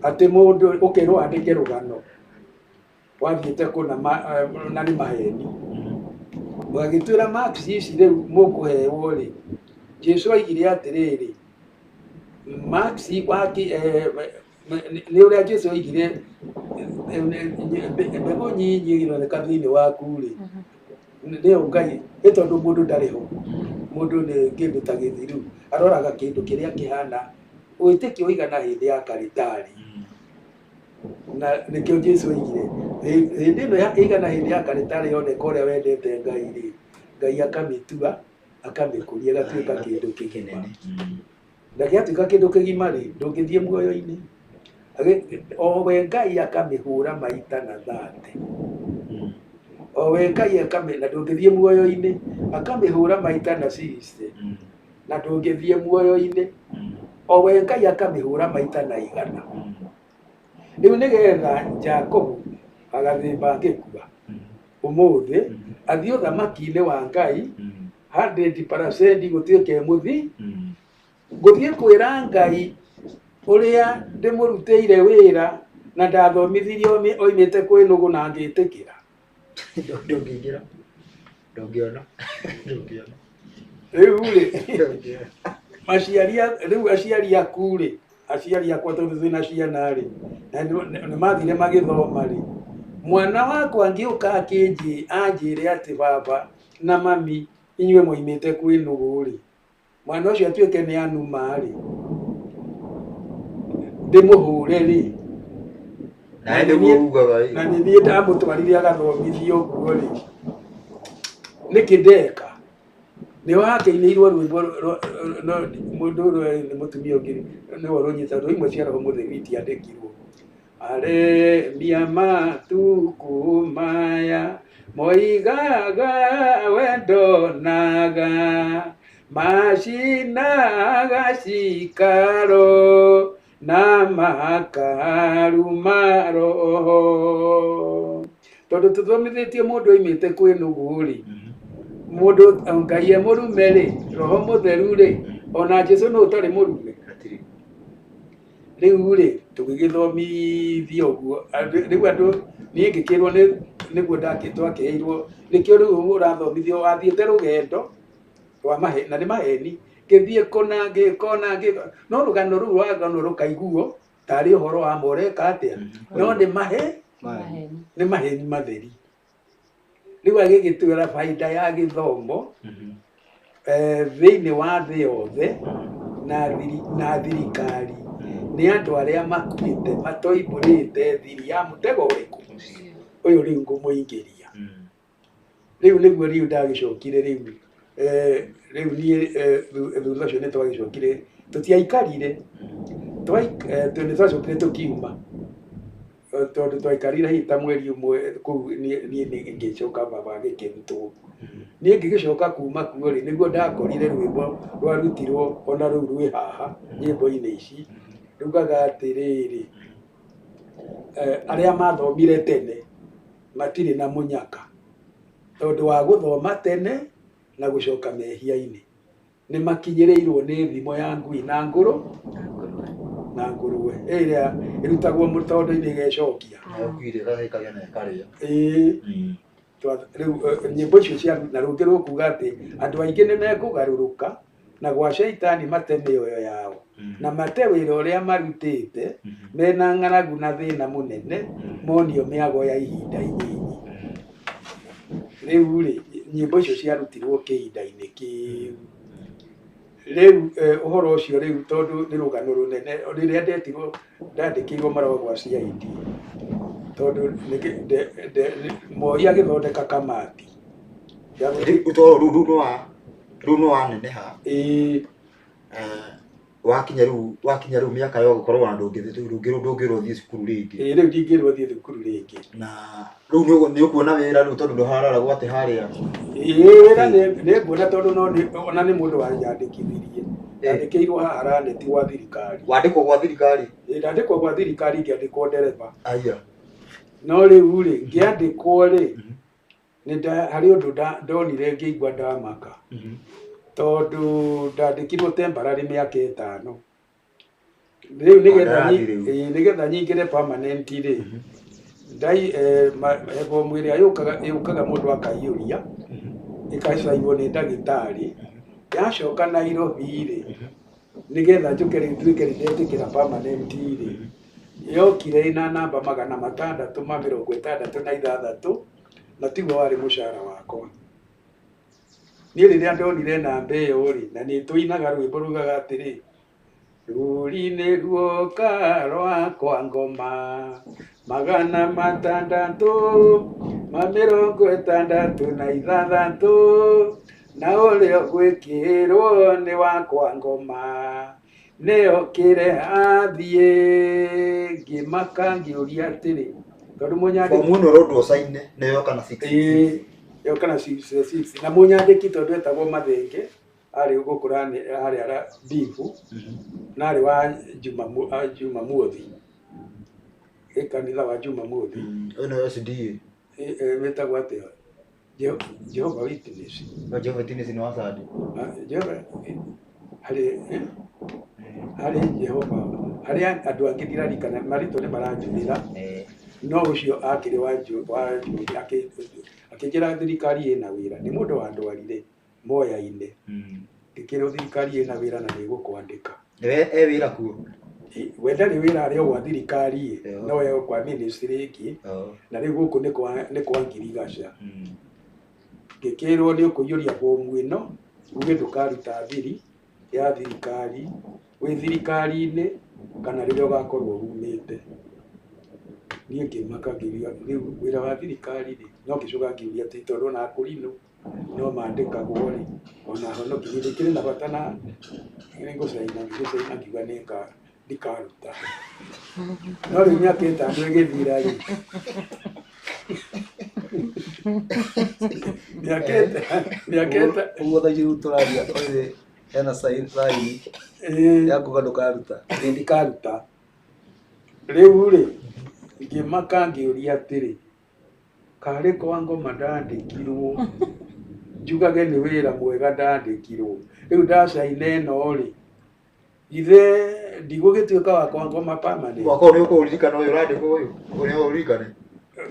atĩ mũndũ ũkerwo andĩke rũgano wathiĩte kũna na nĩ maheni ũgagĩtwĩra marks ici rĩu mũkũhewo rĩ Jesũ oigire atĩrĩrĩ marks nĩ ũrĩa Jesũ oigire mbegũ nyinyi ĩroneka thĩinĩ waku rĩ nĩyo Ngai nĩ tondũ mũndũ ndarĩ ho mũndũ nĩ kĩndũ ta gĩthiru aroraga kĩndũ kĩrĩa kĩhana wĩtĩkio ũigana hĩndĩ ya karitari na nĩkĩo Jesũ oigire hĩndĩ ĩno ĩigana hĩndĩ ya karitari yoneka ũrĩa wendete Ngai rĩ Ngai akamĩtua akamĩkũria ĩgatuĩka kĩndũ kĩgima. Na gĩatuĩka kĩndũ kĩgima rĩ, ndũngĩthiĩ muoyo-inĩ. O we Ngai akamĩhũra maita na 30. O we Ngai na ndũngĩthiĩ muoyo-inĩ, akamĩhũra maita na 60. Na ndũngĩthiĩ muoyo-inĩ. O we Ngai akamĩhũra maita na 100. Rĩu nĩgetha Jacobu agathĩmba angĩkua ũmũthĩ athiĩ ũthamaki-inĩ wa Ngai 100% gũtuĩke mũthi gũthiĩ kwĩra Ngai ũrĩa ndĩmũrutĩire wĩra na ndathomithirie oimĩte kwĩ nũgũ na ngĩtĩkĩra. Ndũngĩingĩra, ndũngĩona, ndũngĩona. Rĩu rĩ, rĩu aciari aku rĩ, aciari akwa tondũ twĩna ciana rĩ, na nĩ mathire magĩthoma rĩ, mwana wakwa angĩũka anjĩre atĩ baba na mami inyuĩ moimĩte kwĩ nũgũ rĩ, mwana ũcio atuĩke nĩ anuma rĩ, ndĩmũhũre rĩ, na nĩ niĩ ndamũtwarire agathomithio ũguo rĩ, nĩkĩ ndeka? Nĩho hakĩinĩirwo rwĩmbo mũndũ nĩ mũtumia ũngĩ nĩwe ũrũnyita rwĩmbo imwe cia Roho Mũtheru itiandĩkirwo. Aremia matukũ maya moigaga wendonaga macinaga cikaro na makaruma roho. Tondũ tũthomithĩtie mũndũ oimĩte kwĩ nũgũ rĩ, mũndũ Ngai e mũrume rĩ, Roho Mũtheru rĩ, ona Jesũ nũ ũtarĩ mũrume. Rĩu rĩ, tũgĩgĩthomithio ũguo, rĩu andũ niĩ ngĩkĩrwo nĩguo twakĩheirwo, nĩkĩo rĩu ũrathomithio wathiĩte rũgendo rwa na nĩ maheni, ngĩthiĩ kũna ngĩkona no rũgano rũu rwagano rũkaiguo tarĩ ũhoro wa ma ũreka atĩa, no nĩ nĩ maheni matheri. Rĩu agĩgĩtwĩra baida ya gĩthomo thĩinĩ wa thĩ yothe na thirikari nĩ andũ arĩa makuĩte matoimbũrĩte thiri ya mũtego ũrĩkũ ũyũ rĩu ngũmũingĩria. Rĩu nĩguo rĩu ndagĩcokire rĩu rĩu niĩ thutha ũcio nĩ twagĩcokire tũtiaikarire nĩ twacokire tũkiuma tondũ twaikarire hihi ta mweri ũmwe kũu niĩ ngĩcoka baba agĩkĩrutwo. Niĩ ngĩgĩcoka kuma kuo rĩ, nĩguo ndakorire rwĩmbo rwarutirwo ona rũu rwĩ haha nyĩmbo-inĩ ici rugaga atĩrĩrĩ, arĩa mathomire tene matirĩ na mũnyaka tondũ wa gũthoma tene na gũcoka mehia-inĩ nĩ makinyĩrĩirwo nĩ thimo ya ngui na ngũrũ na ngũrũwe ĩrĩa ĩrutagwo mũtondo-inĩ ĩgecokia. Ĩĩ rĩu nyĩmbo icio cia na rũngĩ rũkuga atĩ andũ aingĩ nĩ mekũgarũrũka na gwa caitani mate mĩoyo yao na mate wĩra ũrĩa marutĩte mena ng'aragu na thĩna mũnene monio mĩago ya ihinda inyinyi. Rĩu rĩ, nyĩmbo icio ciarutirwo kĩhinda-inĩ kĩu. Rĩu ũhoro ũcio rĩu tondũ nĩ rũgano rũnene, rĩrĩa ndetirwo ndandĩkĩirwo marũa gwa CID tondũ Moi agĩthondeka kamati. Rĩu nĩ waneneha. Ĩĩ. Wakinya rĩu mĩaka ya gũkorwo na ndũngĩrwo thiĩ cukuru rĩngĩ. Ĩĩ rĩu ndingĩrwo thiĩ thukuru rĩngĩ. Na rĩu nĩ ũkuona wĩra rĩu tondũ ndũhararagwo atĩ harĩa. Ĩĩ wĩra nĩ nguona tondũ ona nĩ mũndũ wanyandĩkithirie. Ndandĩkĩirwo haha Raneti gwa thirikari. Wandĩkwo gwa thirikari? Ĩĩ ndandĩkwo gwa thirikari ngĩandĩkwo ndereba. Aya. No rĩu rĩ, ngĩandĩkwo rĩ, harĩ ũndũ ndonire ngĩigua ndamaka. Tondũ ndandĩkirwo temporary mĩaka 5. Rĩu nĩgetha nyingĩre permanent rĩ, bomu ĩrĩa yũkaga mũndũ akaiyũria, ĩgacainwo nĩ ndagĩtarĩ, yacoka Nairobi rĩ, nĩgetha njũke rĩu nduĩke nĩ ndetĩkĩra permanent rĩ, yokire ĩna namba 666 na tiguo warĩ mũcara wakwa. Niĩ rĩrĩa ndonire namba ĩyo rĩ, na nĩ tũinaga rwĩmbo rugaga atĩrĩ, rũri-inĩ ruoka rwakwa ngoma 666 na ũrĩa ũgwĩkĩrwo nĩ wakwa ngoma Nĩokire athiĩ ngĩmaka ngĩũria atĩrĩ tondũ mũnyandĩki Fomu ĩno ũrendwo ũcaine nĩyo kana 666. Ĩyo kana 666 na mũnyandĩki tondũ etagwo Mathenge arĩ gũkũ harĩa Mbibu na arĩ wa Juma Muothi, kanitha wa Juma Muothi. Ĩno SDA. Wĩtagwo atĩa? Jehovah Witness. No Jehovah Witness nĩ wa Sunday. Jehovah harĩ Jehova harĩ andũ angĩ ndirarikana marĩtwa nĩ maranjũrĩra no ũcio akĩrĩ wa akĩnjĩra thirikari ĩna wĩra nĩ mũndũ wandwarire Moya-inĩ ngĩkĩrwo thirikari ĩna wĩra na nĩ ĩgũkwandĩka. E wĩra kuo? We ndarĩ wĩra arĩ o gwa thirikari no e kwa ministry ĩngĩ na rĩu gũkũ nĩ kwa ngirigaca. Ngĩkĩrwo nĩ ũkũiyũria bomu ĩno uge ndũkaruta thiri ya thirikari wĩ thirikari-inĩ kana rĩrĩa ũgakorwo umĩte. Niĩ ngĩmaka ngĩuga rĩu wĩra wa thirikari rĩ no ngĩcoka ngĩũria atĩ tondũ ona akũrinũ no mandĩkagwo rĩ ona honoki ndĩkĩrĩ na bata na nĩngũcaina ngĩcaina ngiuga ndikaruta. No rĩu mĩaka ĩtano ĩgĩthira rĩ mĩaka ũguo thaa ici rĩu tũraria oĩ hena saini ya kuga ndũkaruta. Ndikaruta. Rĩu rĩ ngĩmaka ngĩũria atĩrĩ karĩ kwa ngoma ndandĩkirwo njugage nĩ wĩra mwega ndandĩkirwo rĩu ndacaina ĩno rĩ ithe ndigũgĩtuĩka wa kwa ngoma permanent. Wakorwo nĩ ũkũririkana ũyũ ũrandĩkwo ũyũ ũrĩa ũririkane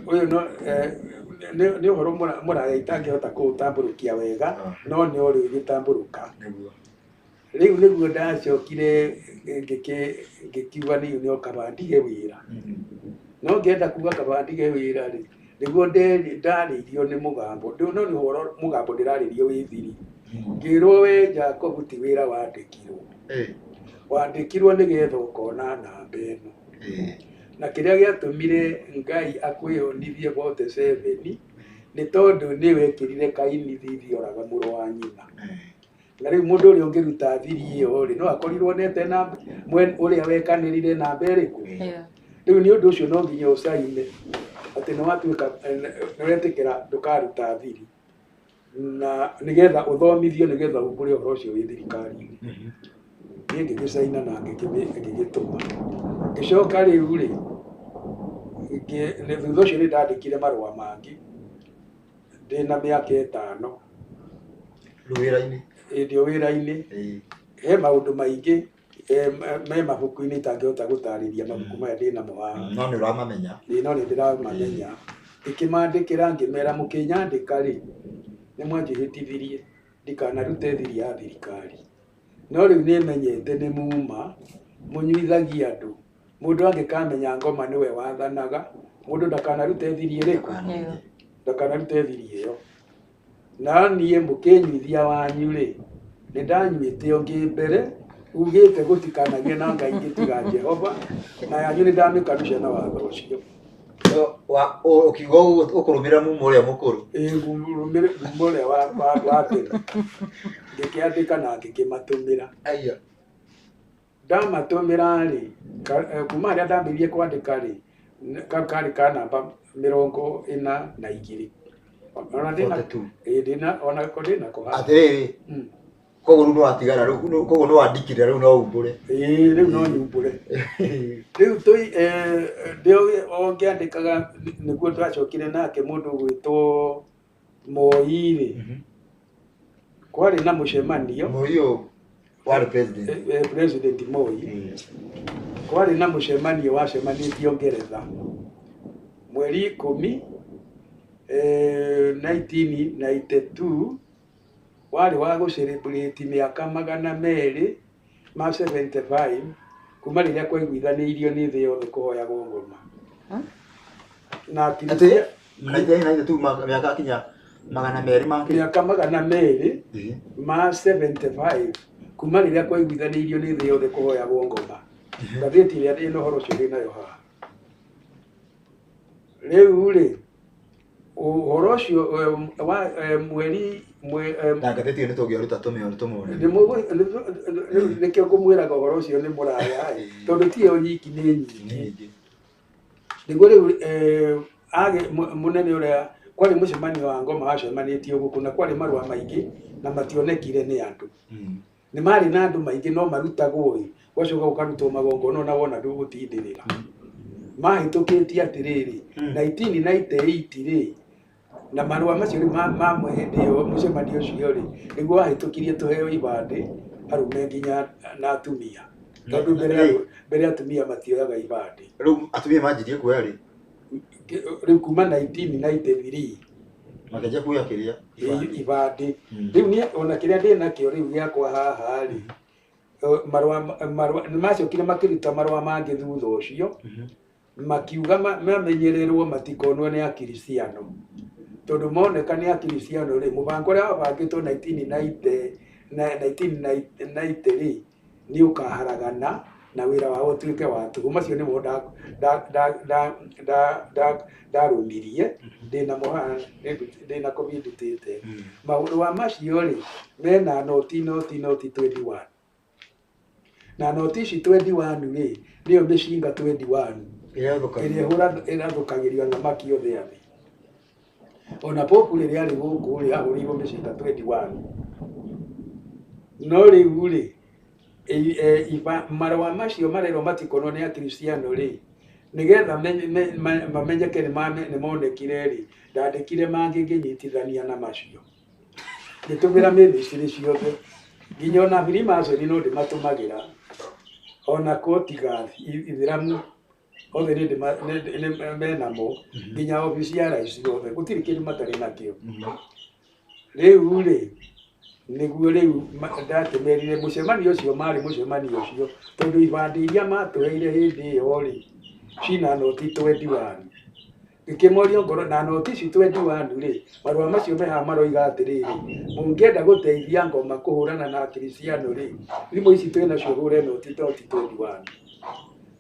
ũyũ no nĩ ũhoro mũraya itangĩhota kũũtambũrũkia wega no nĩ ũrĩ ũgĩtambũrũka. Rĩu nĩguo ndacokire ngĩkiuga nĩ no kaba ndige wĩra no ngĩenda kuga kaba ndige wĩra rĩ nĩguo ndarĩirio nĩ mũgambo no nĩ ũhoro mũgambo ndĩrarĩrio wĩ thiri ngĩrwo we Jacob ti wĩra wandĩkirwo wandĩkirwo nĩgetha ũkona namba ĩno na kĩrĩa gĩatũmire Ngai akwĩonithie 47 nĩ tondũ nĩwekĩrire Kaini thithi oraga mũrũ wa nyina. Na rĩu mũndũ ũrĩa ũngĩruta thiri ĩyo rĩ no akorirwo nete namba ũrĩa wekanĩrire namba ĩrĩkũ. Rĩu nĩ ũndũ ũcio no nginya ũcaine atĩ nĩ watuĩka nĩ wetĩkĩra ndũkaruta thiri na nĩgetha ũthomithio nĩgetha umbũre ũhoro ũcio wĩ thirikari-inĩ. Niĩ ngĩgĩcaina na ngĩgĩtũma. Ngĩcoka rĩu rĩ thutha ũcio nĩ ndandĩkire marũa mangĩ ndĩna mĩaka ĩtano wĩra-inĩ ndĩ o wĩra-inĩ. He maũndũ maingĩ me mabuku-inĩ itangĩhota gũtarĩria mabuku maya ndĩnamo haha. No nĩ ũramamenya. No nĩ ndĩramamenya. Ngĩkĩmandĩkĩra ngĩmera mũkĩnyandĩka rĩ nĩ mwanjĩhĩtithirie ndikanarute thiri ya thirikari. No rĩu nĩmenyete nĩ muma mũnyuithagia andũ mũndũ angĩkamenya ngoma nĩwe wathanaga mũndũ ndakanarute thiri ĩrĩkũ ndakanarute thiri ĩyo. Na niĩ mũkĩnyuithia wanyu rĩ nĩ ndanyuĩte ũngĩ mbere ugĩte gũtikanagĩe na Ngai ingĩ tiga Jehova na yanyu nĩ ndamĩkanusha na watho ũcio. Ũkiuga ũkũrũmĩrĩra mumo ũrĩa mũkũrũ. Ĩĩ mumo ũrĩa wa tene. Ngĩkĩandĩka na ngĩkĩmatũmĩra. Ndamatũmĩra rĩ kuma harĩa ndambĩrĩirie kwandĩka rĩ kau karĩ ka namba 42. Ona ndĩna ona ndĩnako haha. Atĩrĩrĩ koguo rĩu nĩwatigara rĩu koguo nĩwandĩkire rĩu no umbũre. Ĩĩ rĩu no nyumbũre. Rĩu ndĩ o ngĩandĩkaga nĩguo twacokire nake mũndũ ũgwĩtwo Moi rĩ kwarĩ na mũcemanio. Moi ũyũ warĩ president. President Moi. Kwarĩ na mũcemanio wacemanĩtio Ngeretha mweri 10 1992 warĩ wa gũcelebrate mĩaka 275 kuma rĩrĩa kwaiguithanĩirio nĩ thĩ yothe kũhoyagwo ngoma. Na atĩ 1992 mĩaka kinya 200 ma mĩaka 275 kuma rĩrĩa kwaiguithanĩirio nĩ thĩ yothe kũhoyagwo ngoma. Ngathĩti ĩrĩa ĩna ũhoro ũcio ndĩnayo haha. Rĩu rĩ ũhoro ũcio wa mweri Na ngathĩti ĩyo nĩ tũngĩaruta tũmĩone tũmone. Rĩu nĩkĩo ngũmwĩraga ũhoro ũcio nĩ mũraya ĩ, tondũ ti ĩyo nyiki, nĩ nyingĩ. Nyingĩ. Nĩguo rĩu mũnene ũrĩa kwarĩ mũcemanio wa ngoma wacemanĩtio gũkũ, na kwarĩ marũa maingĩ na mationekire nĩ andũ. Nĩ marĩ na andũ maingĩ no marutagwo ĩ, gwacoka gũkarutwo magongona na wona ndũgũtindĩrĩra. Mahĩtũkĩtie atĩrĩrĩ, 1998 rĩ, na marũa macio rĩu ma hĩndĩ ĩyo mũcemanio ũcio rĩ, nĩguo wahĩtũkirie tũheo ibandĩ arũme nginya na atumia, tondũ mbere atumia matioyaga ibandĩ. Rĩu atumia manjirie kuoya rĩ? Rĩu kuma 1993. Makĩanjia kuoya kĩrĩa? Ibandĩ. Rĩu niĩ ona kĩrĩa ndĩ nakĩo rĩu gĩakwa haha rĩ, marũa nĩ macokire makĩruta marũa mangĩ thutha ũcio, makiuga mamenyererwo matikonwo nĩ akristiano, tondũ moneka nĩ akristiano rĩ, mũbango ũrĩa wabangĩtwo 1990 na 1990 rĩ, nĩ ũkaharagana na wĩra wao ũtuĩke wa tũhũ. Macio nĩmo ndarũmirie ndĩna mo haha, ndĩna kobi ndutĩte. Marũa macio rĩ, mena noti 21, na noti ici 21 rĩ, nĩyo mĩcinga 21 ĩrĩa ĩrĩa ĩthũkagĩrio. Ĩrathũkagĩrio athamaki othe a thĩ. Ona Pope rĩrĩa arĩ gũkũ rĩ, ahũrĩirwo mĩcinga 21. No rĩu rĩ, marũa macio marerwo matikonwo nĩ akristiano rĩ, nĩgetha mamenyeke nĩ monekire rĩ, ndandĩkire mangĩ ngĩnyitithania na macio, ngĩtũmĩra ministry ciothe, nginya ona Freemason no ndĩmatũmagĩra, ona Kotigath ithĩramu othe nĩ menamo, nginya obici ya rais othe, gũtirĩ kĩndũ matarĩ nakĩo. Rĩu rĩ, nĩguo rĩu ndakĩmerire mũcemanio ũcio marĩ mũcemanio ũcio, tondũ ibandĩ iria matũheire hĩndĩ ĩyo rĩ, cina noti 21. Ngĩkĩmoria ngoro na noti ici 21 rĩ, marũa macio me haha maroiga atĩrĩrĩ, mũngĩenda gũteithia ngoma kũhũrana na akristiano rĩ, thimũ ici twĩ nacio hũre noti 21.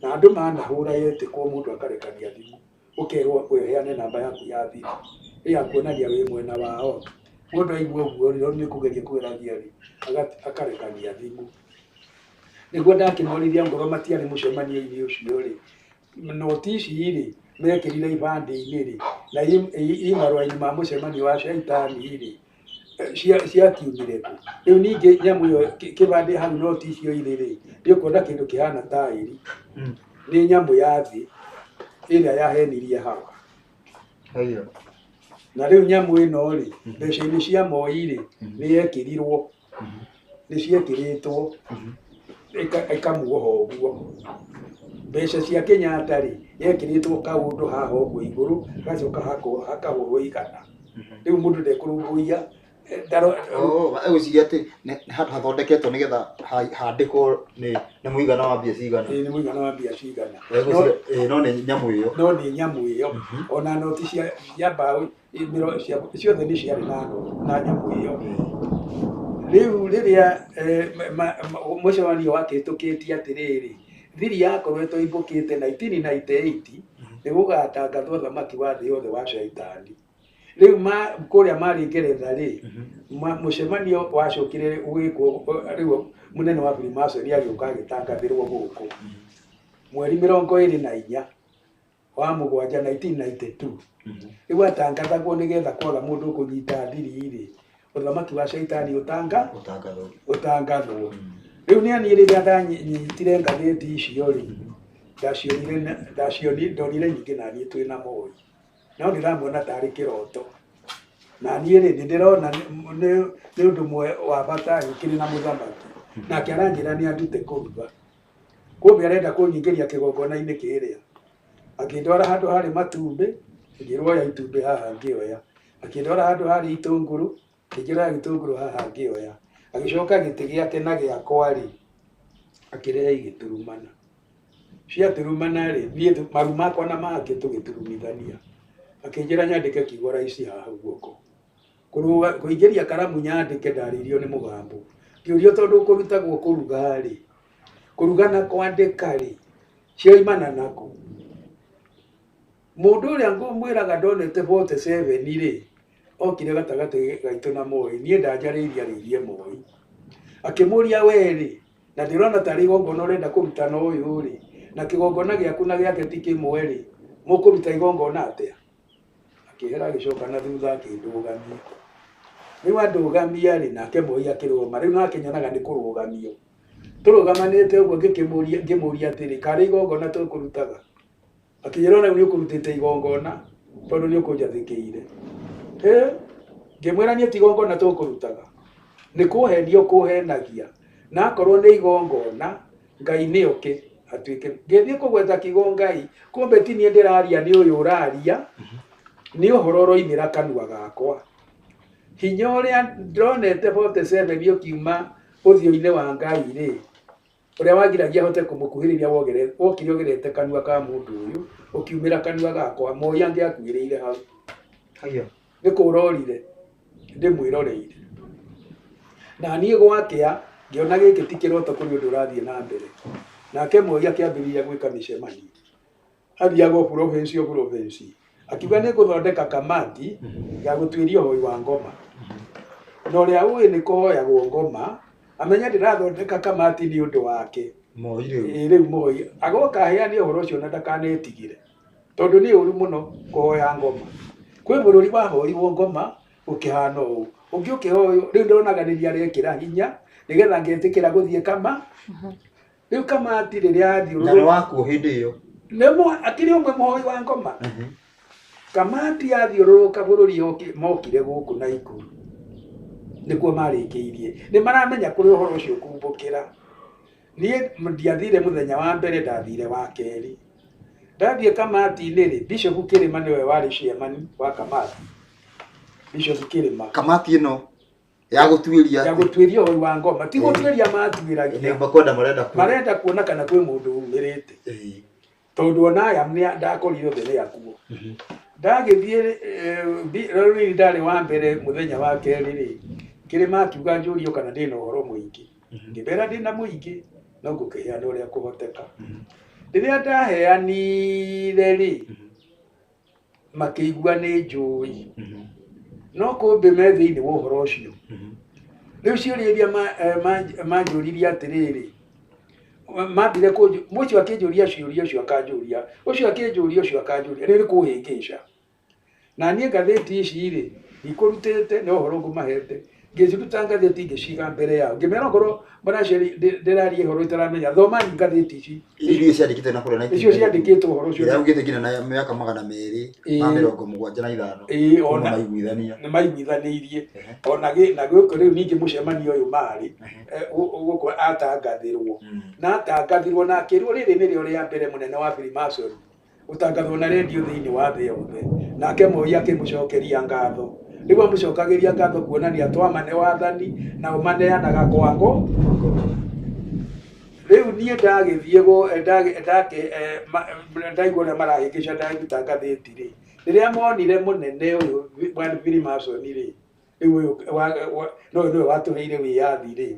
Na andũ manahũra yetĩkwo, mũndũ akarekania thimũ, ũkerwo ũheane namba yaku ya thiri ĩ ya kuonania wĩ mwena wao. Mũndũ aigua ũguo rĩ, nĩ kũgeria kũgeragia rĩ, akarekania thimũ. Nĩguo ndakĩmoririe ngoro matiarĩ mũcemanio-inĩ ũcio rĩ, noti ici rĩ mekĩrire ibandĩ-inĩ rĩ, na i marũa-inĩ ma mũcemanio wa caitani rĩ, ciakiumire kũ? Rĩu ningĩ nyamũ ĩyo kĩbandĩ hau noti icio irĩ rĩ, nĩ ũkuona kĩndũ kĩhana taĩri. Nĩ nyamũ ya thĩ ĩrĩa yahenirie Hawa. Haiya. Na rĩu nyamũ ĩno rĩ, mbeca-inĩ cia Moi rĩ, nĩ yekĩrirwo, nĩ ciekĩrĩtwo ĩkamuoha ũguo. Mbeca cia Kenyatta rĩ, yekĩrĩtwo kaũndũ haha ũguo igũrũ, gacoka hakahũrwo 100. Rĩu mũndũ ndekũrũmbũiya. Oh, egwĩciria atĩ nĩ handũ hathondeketwo nĩgetha handĩkwo nĩ mũigana wa mbia cigana. Ĩ, nĩ mũigana wa mbia cigana. Egwĩciria no nĩ nyamũ ĩyo. No nĩ nyamũ ĩyo. Ona noti cia mbaũ ciothe nĩ ciarĩ na nyamũ ĩyo. Rĩu rĩrĩa mũcemanio wakĩhĩtũkĩtie atĩrĩrĩ, thiri yakoretwo ĩmbũkĩte 1998 nĩ gũgatangathwo thamaki wa thĩ yothe wa caitani. Rĩu kũrĩa marĩ Ngeretha rĩ, mũcemanio wacokire ũgĩkwo rĩu mũnene wa Freemason agĩũka agĩtangathĩrwo gũkũ mweri 24 wa mũgwanja 1992. Rĩu atangathagwo nĩgetha kwaga mũndũ ũkũnyita thiri rĩ, ũthamaki wa caitani ũtanga Ũtangathwo. Ũtangathwo. Rĩu nĩ niĩ rĩrĩa ndanyitire ngathĩti icio rĩ, ndacionire ndonire nyingĩ na niĩ twĩna Moi, no ndĩramuona tarĩ kĩroto, na niĩ rĩ, nĩ ndĩrona nĩ ũndũ wa bata gũkĩrĩ na mũthamaki nake aranjĩra nĩ andute kũruga, kumbe arenda kũnyingĩria kĩgongona-inĩ kĩrĩa. Akĩndwara handũ harĩ matumbĩ, ngĩrwo oya itumbĩ haha, ngĩoya. Akĩndwara handũ harĩ itũngũrũ, akĩnjĩra oya gĩtũngũrũ haha, ngĩoya. Agĩcoka gĩtĩ gĩake na gĩakwa rĩ, akĩrehe igĩturumana. Ciaturumana rĩ, niĩ maru makwa na make tũgĩturumithania. Akĩnjĩra nyandĩke kiugo raici haha guoko. Kũrũga kũingĩria karamu nyandĩke, ndarĩirio nĩ mũgambo. Ngĩũrio tondũ kũrutagwo kũruga rĩ, kũruga na kwandĩka rĩ, cioimana nakũ? Mũndũ ũrĩa ngũmwĩraga ndonete 47 rĩ, Okire gatagatĩ gaitũ na Moi, niĩ ndanjarĩirie arĩirie Moi. Akĩmũria we rĩ, na ndĩrona tarĩ igongona ũrenda kũruta na ũyũ rĩ, na kĩgongona gĩaku na gĩake ti kĩmwe rĩ, mũkũruta igongona atĩa? Akĩhera agĩcoka na thutha akĩndũgamia. Rĩu andũgamia rĩ, nake Moi akĩrũgama, rĩu nake nyonaga nĩ kũrũgamio. Tũrũgamanĩte ũguo ngĩkĩmũria ngĩmũria atĩrĩ, karĩ igongona tũkũrutaga? Akĩnjĩra ona rĩu nĩ ũkũrutĩte igongona tondũ nĩ ũkũnjathĩkĩire. Ngĩmwĩra niĩ ti igongona tũkũrutaga, nĩ kũhenio kũhenagia, na akorwo nĩ igongona Ngai nĩ oke atuĩke. Ngĩthiĩ kũgweta kiugo Ngai, kumbe ti niĩ ndĩraria, nĩ ũyũ ũraria, nĩ ũhoro ũroimĩra kanua gakwa. Hinya ũrĩa ndonete 47 ũkiuma ũthiũ-inĩ wa Ngai rĩ, ũrĩa wagiragia hote kũmũkuhĩrĩria wokire ũgerete kanua ka mũndũ ũyũ, ũkiumĩra kanua gakwa, Moi angĩakuĩrĩire hau. Haiya. Nĩ kũrorire, ndĩmwĩroreire. Na niĩ gwakĩa, ngĩona gĩkĩ ti kĩroto kũrĩ ũndũ ũrathiĩ na mbere. Nake Moi akĩambĩrĩria gwĩka mĩcemanio. Athiaga o province o province. Akiuga nĩ ngũthondeka kamati ya gũtuĩria ũhoi wa ngoma. Na ũrĩa ũĩ nĩ kũhoyagwo ngoma, amenye ndĩrathondeka kamati nĩ ũndũ wake. Moi rĩu. Ĩĩ rĩu Moi agoka aheane ũhoro ũcio na ndakanetigĩre. Tondũ nĩ ũru mũno kũhoya ngoma. Kwĩ bũrũri wahoirwo ngoma ũkĩhana ũũ, ũngĩ ũkĩhoywo, rĩu ndonaga nĩ niĩ arekĩra hinya nĩgetha ngetĩkĩra gũthiĩ kama. Rĩu kamati rĩrĩa Na nĩ wakuo hĩndĩ ĩyo? Akĩrĩ ũmwe mũhoi wa ngoma. Kamati yathiũrũrũka bũrũri mokire gũkũ Naikuru. Nĩkuo marĩkĩirie. Nĩ maramenya kũrĩ ũhoro ũcio ũkumbũkĩra. Niĩ ndiathire mũthenya wa mbere, ndathire wa kerĩ. Ndathiĩ kamati-inĩ rĩ, Bishop Kĩrĩma nĩwe warĩ chairman wa kamati. Bishop Kĩrĩma. Kamati ĩno ya gũtuĩria Ya gũtuĩria ũhoi wa ngoma. Ti gũtuĩria matuĩragia. Nĩ makwenda marenda kuona. Marenda kuona kana kwĩ mũndũ umĩrĩte. Tondũ ona aya ndakorire othe nĩ akuo. Ndagĩthiĩ rĩu ndarĩ wa mbere mũthenya wa kerĩ rĩ, Kĩrĩma akiuga njũrio kana ndĩna ũhoro mũingĩ. Ngĩmera ndĩna mũingĩ, no ngũkĩheana ũrĩa kũhoteka. Rĩrĩa ndaheanire rĩ, makĩigua nĩ njũĩ. No kumbe me thĩinĩ wa ũhoro ũcio. Rĩu ciũria iria manjũririe atĩrĩrĩ, mambire mũcio akĩnjũria ciũria, ũcio akanjũria, ũcio akĩnjũria, ũcio akanjũria, rĩu nĩ kũhĩngĩca. Na niĩ ngathĩti ici rĩ, ndikũrutĩte, no ũhoro ngũmahete. Ngĩciruta ngathĩti ngĩciga mbere yao. Ngĩmera okorwo ndĩraria ũhoro itaramenya, thomai ngathĩti ici. Iria ciandĩkĩtwo na kũrĩa na Icio ciandĩkĩtwo ũhoro ũcio. Iria augĩte nginya na mĩaka magana merĩ ma mĩrongo mũgwanja na ithano. Ĩĩ, ona maiguithania. Nĩ maiguithanĩirie. Ona na gũkũ rĩu ningĩ mũcemanio ũyũ marĩ, gũkũ atangathĩrwo. Na atangathirwo na akĩrwo rĩrĩ nĩrĩo rĩa mbere mũnene wa Freemason gũtangathwo na redio thĩinĩ wa thĩ yothe. Nake Moi akĩmũcokeria ngatho. Rĩu amũcokagĩria ngatho kuonania twamane wathani na ũmaneanaga kwango. Rĩu niĩ ndagĩthiĩ ndaigua ũrĩa marahĩngĩca ndaruta ngathĩti rĩ, rĩrĩa monire mũnene ũyũ wa Freemason rĩ, rĩu ũyũ no nĩwe watũheire wĩyathi rĩ,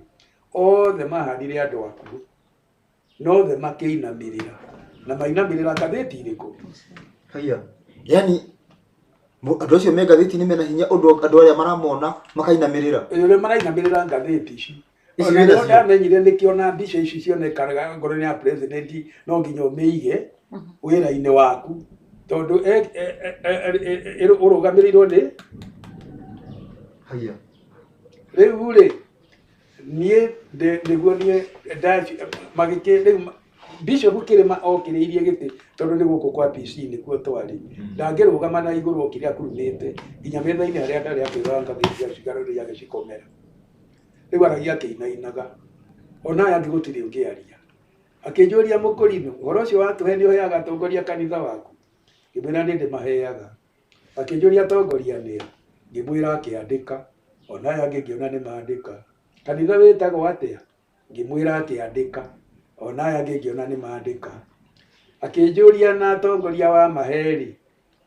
othe mahanire andũ akuũ, na othe makĩinamĩrĩra. Na mainamĩrĩra ngathĩti irĩkũ? Haiya. Yaani andũ acio me ngathĩti-inĩ mena hinya ũndũ andũ arĩa maramona makainamĩrĩra. Ũrĩa marainamĩrĩra ngathĩti ici. Ici Ona wĩna rĩrĩa cio. ndamenyire nĩkĩo na mbica ici cionekaga ngoro ya president no nginya ũmĩige wĩra-inĩ waku tondũ ũrũgamĩrĩirwo nĩ Haiya. Rĩu rĩ, niĩ nĩguo niĩ magĩkĩ rĩu Bishop Kĩrĩma okĩrĩirie gĩtĩ tondũ nĩ gũkũ kwa PC nĩkuo twarĩ. Ndangĩrũgama na igũrũ okire akurumĩte nginya metha-inĩ harĩa ndarĩ akĩroraga ngathĩti ya cigaro rĩrĩa agĩcikomera. Rĩu aragia akĩinainaga. Ona aya angĩ gũtirĩ ũngĩaria. Akĩnjũria mũkũrinũ, ũhoro ũcio watũhe nĩ ũheaga atongoria kanitha waku? Ngĩmwĩra nĩ ndĩmaheaga. Akĩnjũria atongoria nĩa? Ngĩmwĩra akĩandĩka. Ona aya angĩ ngĩona nĩ mandĩka. Kanitha wĩtagwo atĩa? Ngĩmwĩra akĩandĩka. Ona aya angĩ ngĩona nĩ mandĩka. Akĩnjũria na atongoria wa maheri,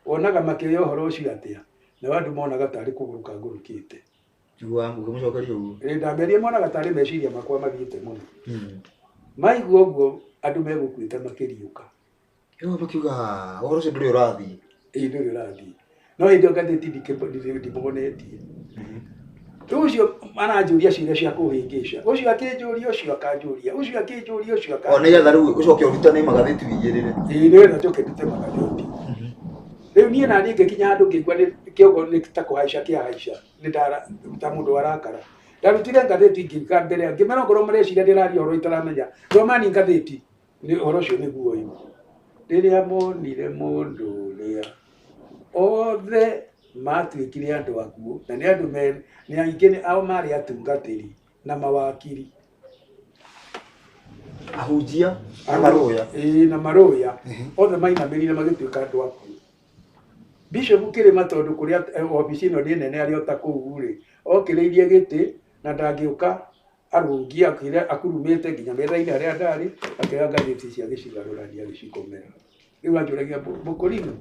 wonaga makĩoya ũhoro ũcio atĩa? Nao andũ monaga tarĩ kũgũrũka ngũrũkĩte. Ũkĩmũcokeria ũguo? Ĩĩ, ndamerie monaga tarĩ meciria makwa mathiĩte mũno. Maigua ũguo andũ megũkuĩte makĩriũka. Rĩu makiuga ũhoro ũcio ndũrĩ ũrathiĩ. Ĩĩ, ndũrĩ ũrathiĩ. No hĩndĩ ĩyo ngathĩti ndĩmonetie. Rĩu ũcio aranjũria ciũria cia kũhĩngĩca, ũcio akĩnjũria, ũcio akanjũria, ũcio akĩnjũria, ũcio O akanjũria. nĩgetha rĩu ũcoke ũrutane magathĩti wĩigĩrĩre. Ĩĩ nĩgetha njoke ndute magathĩti. Rĩu niĩ naniĩ ngĩkinya handũ ngĩigua nĩ kĩongo nĩ ta kũhaica kĩahaica, nĩ ndara ta mũndũ arakara. Ndarutire ngathĩti ngĩka mbere, ngĩmera ongorwo mũreciria ndĩraria ũhoro itaramenya, thomani ngathĩti, nĩ ũhoro ũcio nĩguo ũyũ. Rĩrĩa monire mũndũ ũrĩa othe matuĩkire andũ akuũ, na nĩ andũ nĩ aingĩ ao marĩ atungatĩri na mawakiri. Ahunjia na marũya. Ĩĩ na marũya. Othe mainamĩrire magĩtuĩka andũ akuũ. Bishop Kĩrĩma tondũ kũrĩa obici ĩno nĩ nene arĩ o ta kũu rĩ, okĩrĩirie gĩtĩ na ndangĩũka arũngie akĩre akurumĩte nginya metha-inĩ harĩa ndarĩ, akĩoya ngathĩti ici agĩcigarũrania agĩcikomera. Rĩu anjũragia Mũkũrinũ,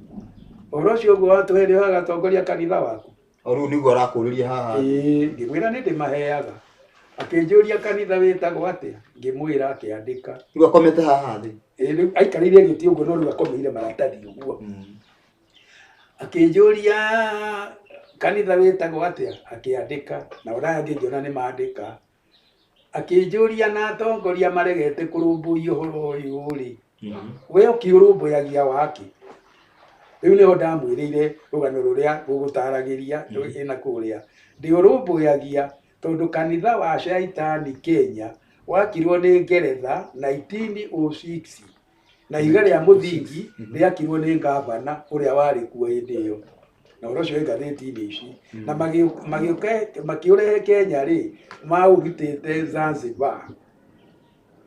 ũhoro ũcio ũguo watũhe nĩ ũgatongoria kanitha waku? O rĩu nĩguo arakũrĩria haha. Ĩĩ, ngĩmwĩra nĩ ndĩmaheaga. Akĩnjũria kanitha wĩtagwo atĩa? Ngĩmwĩra akĩandĩka. Rĩu akomete haha thĩ. Ĩĩ rĩu aikarĩire gĩtĩ ũguo no rĩu akomeire maratathi ũguo. Akĩnjũria kanitha wĩtagwo atĩa? Akĩandĩka. Na ona aya angĩ ngĩona nĩ mandĩka. Akĩnjũria na atongoria maregete kũrũmbũiya ũhoro ũyũ rĩ, we ũkĩũrũmbũyagia wakĩ? Rĩu nĩho ndamwĩrĩire rũgano rũrĩa ngũgũtaragĩria ĩna kũrĩa. Ndĩũrũmbũyagia tondũ kanitha wa Shaitani Kenya wakirwo nĩ Ngeretha 1906 na ihiga rĩa mũthingi rĩakirwo nĩ ngavana ũrĩa warĩ kuo hĩndĩ ĩyo. Na ũhoro ũcio wĩ ngathĩti-inĩ ici. Na makĩũrehe Kenya rĩ, maũrutĩte Zanzibar.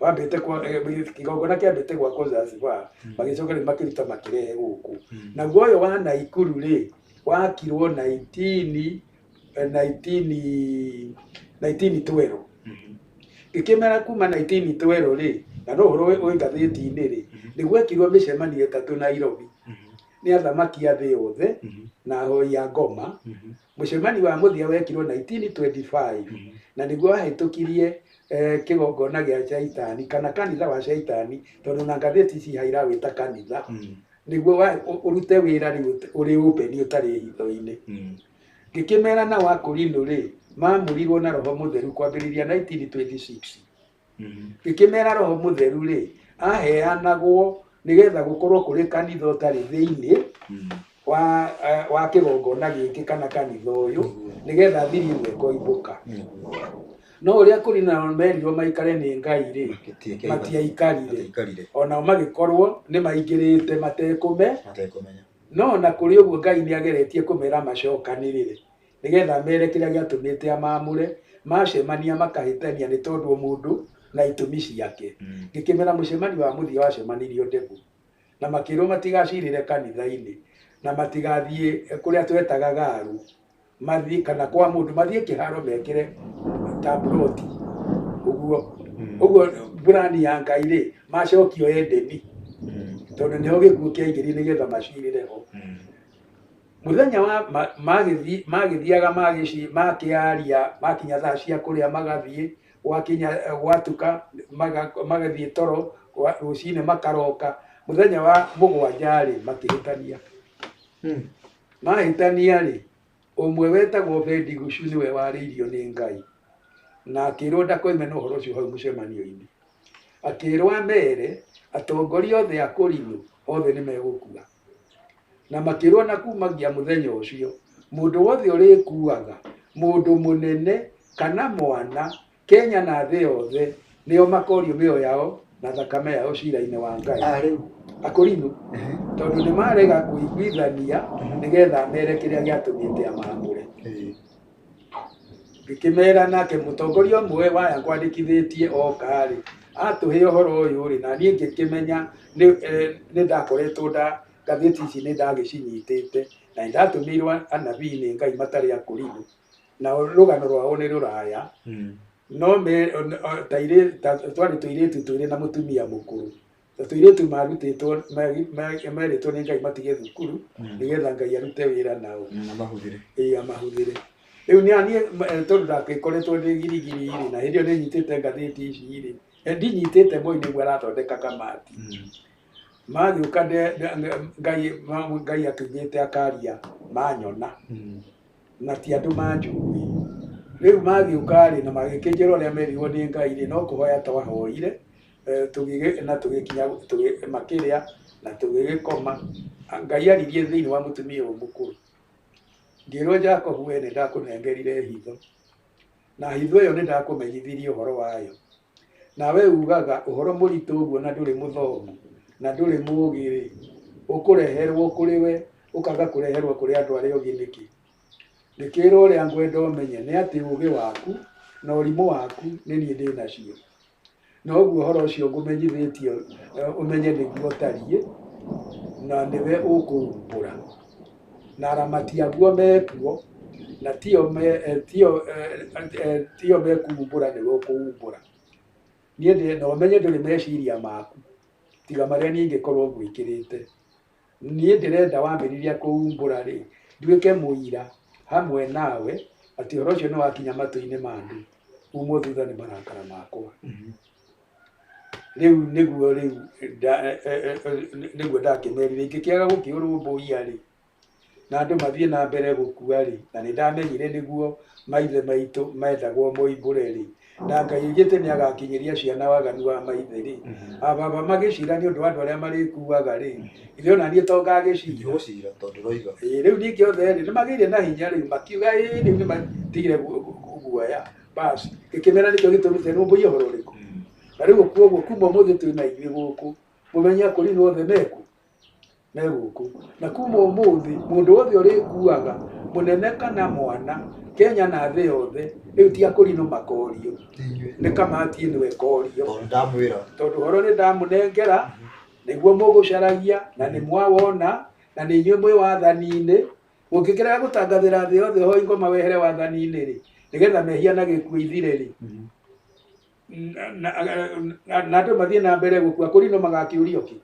Wambĩte kwa kĩgongona kĩambĩte gwakwo Zanzibar, magĩcoka rĩu makĩruta makĩrehe gũkũ. Naguo ũyũ wa Naikuru rĩ, wakirwo 1912. Ngĩkĩmera kuma 1912 rĩ, na no ũhoro wĩ ngathĩti-inĩ rĩ, nĩ gwekirwo mĩcemanio ĩtatũ Nairobi nĩ athamaki a thĩ yothe na ahoi a ngoma. Mũcemanio wa mũthia wekirwo 1925 na nĩguo wahĩtũkirie kĩgongona gĩa Shaitani kana kanitha wa Shaitani, tondũ na ngathĩti ici irawĩta kanitha, nĩguo ũrute wĩra rĩu ũrĩ open ũtarĩ hitho-inĩ. Ngĩkĩmera na Wakũrinũ rĩ, mamũrirwo na Roho Mũtheru kwambĩrĩria 1926. Ngĩkĩmera Roho Mũtheru rĩ, aheanagwo nĩgetha gũkorwo kũrĩ kanitha ũtarĩ thĩinĩ wa kĩgongona gĩkĩ kana kanitha ũyũ, nĩgetha thiri ĩmwe ĩkoimbũka. No ũrĩa kũrĩ nao merirwo maikare nĩ Ngai rĩ, matiaikarire. Onao magĩkorwo nĩ maingĩrĩte matekũmenya. No ona kũrĩ ũguo Ngai nĩ ageretie kũmera macokanĩrĩre nĩgetha mere kĩrĩa gĩatũmĩte amamũre, macemania makahĩtania nĩ tondũ o mũndũ na itũmi ciake. Ngĩkĩmera mũcemanio wa mũthia wacemanirio Ndegũ na makĩrwo matigacirĩre kanitha-inĩ na matigathiĩ kũrĩa twetaga garu, mathiĩ kana kwa mũndũ, mathiĩ kĩharo mekĩre tamburoti ũguo. Ũguo burani ya Ngai rĩ, macokio Edeni tondũ nĩho gĩkuũ kĩaingĩrire nĩgetha macirĩre ho. Mũthenya wa magĩthiaga makĩaria, makinya thaa cia kũrĩa magathiĩ, gwakinya gwatuka magathiĩ toro, rũcinĩ makaroka. Mũthenya wa mũgwanja rĩ, makĩhĩtania. Mahĩtania rĩ, ũmwe wetagwo Bendigucu nĩwe warĩirio nĩ Ngai na akĩrwo ndakoime na ũhoro ũcio hau mũcemanio-inĩ. Akĩrwo amere atongoria othe a Kũrinũ othe nĩ megũkua. Na makĩrwo na kumagia mũthenya ũcio mũndũ wothe ũrĩkuaga, mũndũ mũnene kana mwana, Kenya na thĩ yothe nĩo makorio mĩoyo yao na thakame yao cira-inĩ wa Ngai. Akũrinũ tondũ nĩ marega kũiguithania nĩgetha mere kĩrĩa gĩatũmĩte amamũre. Ngĩkĩmera nake mũtongoria ũmwe waya ngwandĩkithĩtie oka rĩ, atũhe ũhoro ũyũ rĩ, na niĩ ngĩkĩmenya nĩ ndakoretwo ngathĩti ici nĩ ndagĩcinyitĩte na nĩ ndatũmĩirwo anabii nĩ Ngai matarĩ Akũrinũ, na rũgano rwao nĩ rũraya. No twarĩ tũirĩtu twĩrĩ na mũtumia mũkũrũ. Tũirĩtu marutĩtwo merĩtwo nĩ Ngai matige thukuru nĩgetha Ngai arute wĩra nao. Amahũthĩre. Ĩĩ amahũthĩre. Rĩu niĩ tondũ ndagĩkoretwo ndĩ girigiri rĩ, na hĩndĩ ĩyo nĩ nyitĩte ngathĩti ici rĩ, ndinyitĩte Moi nĩguo arathondeka kamati. Magĩũka Ngai akiugĩte akaria manyona na ti andũ manjũĩ. Rĩu magĩũka rĩ na magĩkĩnjĩra ũrĩa merirwo nĩ Ngai rĩ, no kũhoya twahoire na tũgĩkinya makĩrĩa na tũgĩgĩkoma. Ngai aririe thĩinĩ wa mũtumia ũyũ mũkũrũ. Ngĩrwo Jacob we nĩ ndakũnengerire hitho na hitho ĩyo nĩ ndakũmenyithirie ũhoro wayo. Nawe ugaga ũhoro mũritũ ũguo na ndũrĩ mũthomu na ndũrĩ mũũgĩ rĩ, ũkũreherwo kũrĩ we ũkaga kũreherwo kũrĩ andũ arĩa ogĩ nĩkĩ? Ngĩkĩrwo ũrĩa ngwenda ũmenye nĩ atĩ ũũgĩ waku na ũrimũ waku nĩ niĩ ndĩnacio. Na ũguo ũhoro ũcio ngũmenyithĩtie ũmenye nĩguo ũtariĩ na nĩwe ũkũumbũra. Na aramati aguo mekuo na tio mekuumbũra nĩwe ũkũumbũra. Niĩ na ũmenye ndũrĩ meciria maku tiga marĩa niĩ ingĩkorwo ngwĩkĩrĩte. Niĩ ndĩrenda wambĩrĩria kũumbũra rĩ, nduĩke mũira hamwe nawe atĩ ũhoro ũcio nĩ wakinya matũ-inĩ ma andũ, umwo thutha nĩ marakara makwa. Rĩu nĩguo rĩu nĩguo ndakĩmerire ingĩkĩaga gũkĩũrũmbũiya rĩ, na andũ mathiĩ na mbere gũkua rĩ, na nĩ ndamenyire nĩguo maithe maitũ mendagwo moimbũre rĩ, na Ngai oigĩte nĩ agakinyĩria ciana waganu wa maithe rĩ, ababa magĩcira nĩ ũndũ wa andũ arĩa marĩkuaga rĩ, ithe ona niĩ to ngagĩcira. Tondũ ũroiga. Rĩu ningĩ othe rĩ nĩ magĩire na hinya rĩu makiuga ĩĩ rĩu nĩ matigire guoya. Bas ngĩkĩmera nĩkĩo gĩtũmĩte nũmbũiye ũhoro ũrĩkũ. Na rĩu kuoguo kuma ũmũthĩ twĩ na ithuĩ gũkũ mũmenye akũrinũ othe meku me gũkũ. Na kuma ũmũthĩ mũndũ wothe ũrĩkuaga mũnene kana mwana Kenya na thĩ yothe rĩu ti akũrinũ makorio nĩ kamati ĩno ĩkorio. Tondũ ndamwĩra. Tondũ ũhoro nĩ ndamũnengera nĩguo mũgũcaragia na nĩ mwawona na nĩ inyuĩ mwĩ wathani-inĩ. Mũngĩkĩrega gũtangathĩra thĩ yothe ũhoi ngoma wehere wathani-inĩ rĩ, nĩgetha mehia na gĩkuũ ithire rĩ, na andũ mathiĩ na mbere gũkua kũrinũ magakĩũrio kĩ?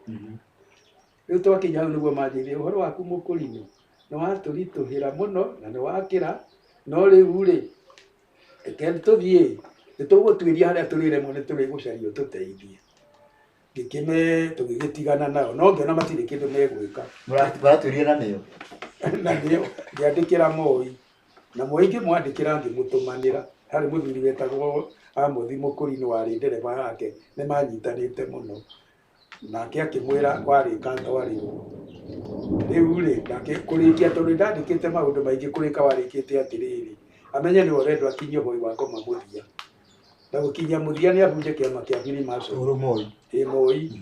Rĩu twakinya hau nĩguo manjĩrire ũhoro waku mũkũrinũ nĩ watũritũhĩra mũno na nĩ wakĩra, no rĩu rĩ reke tũthiĩ nĩ tũgũtuĩria harĩa tũrĩremwo nĩ tũrĩgũcaria ũtũteithie. Ngĩkĩme tũgĩgĩtigana nao no ngĩona matirĩ kĩndũ megwĩka. Maratuĩria na nĩo? Na nĩo ngĩandĩkĩra Moi na Moi ngĩmwandĩkĩra ngĩmũtũmanĩra. Harĩ mũthuri wetagwo Amothi Mũkũrinũ warĩ ndereba yake nĩ manyitanĩte mũno. Nake akĩmwĩra warĩka twarĩrwo. Rĩu rĩ nake kũrĩkia tondũ ndandĩkĩte maũndũ maingĩ kũrĩka warĩkĩte atĩrĩrĩ amenye nĩwe ũrendwo akinyie ũhoi wa ngoma mũthia. Na gũkinyia mũthia nĩ abunje kĩama kĩa Freemason. Ũhoro Moi. Ĩ Moi.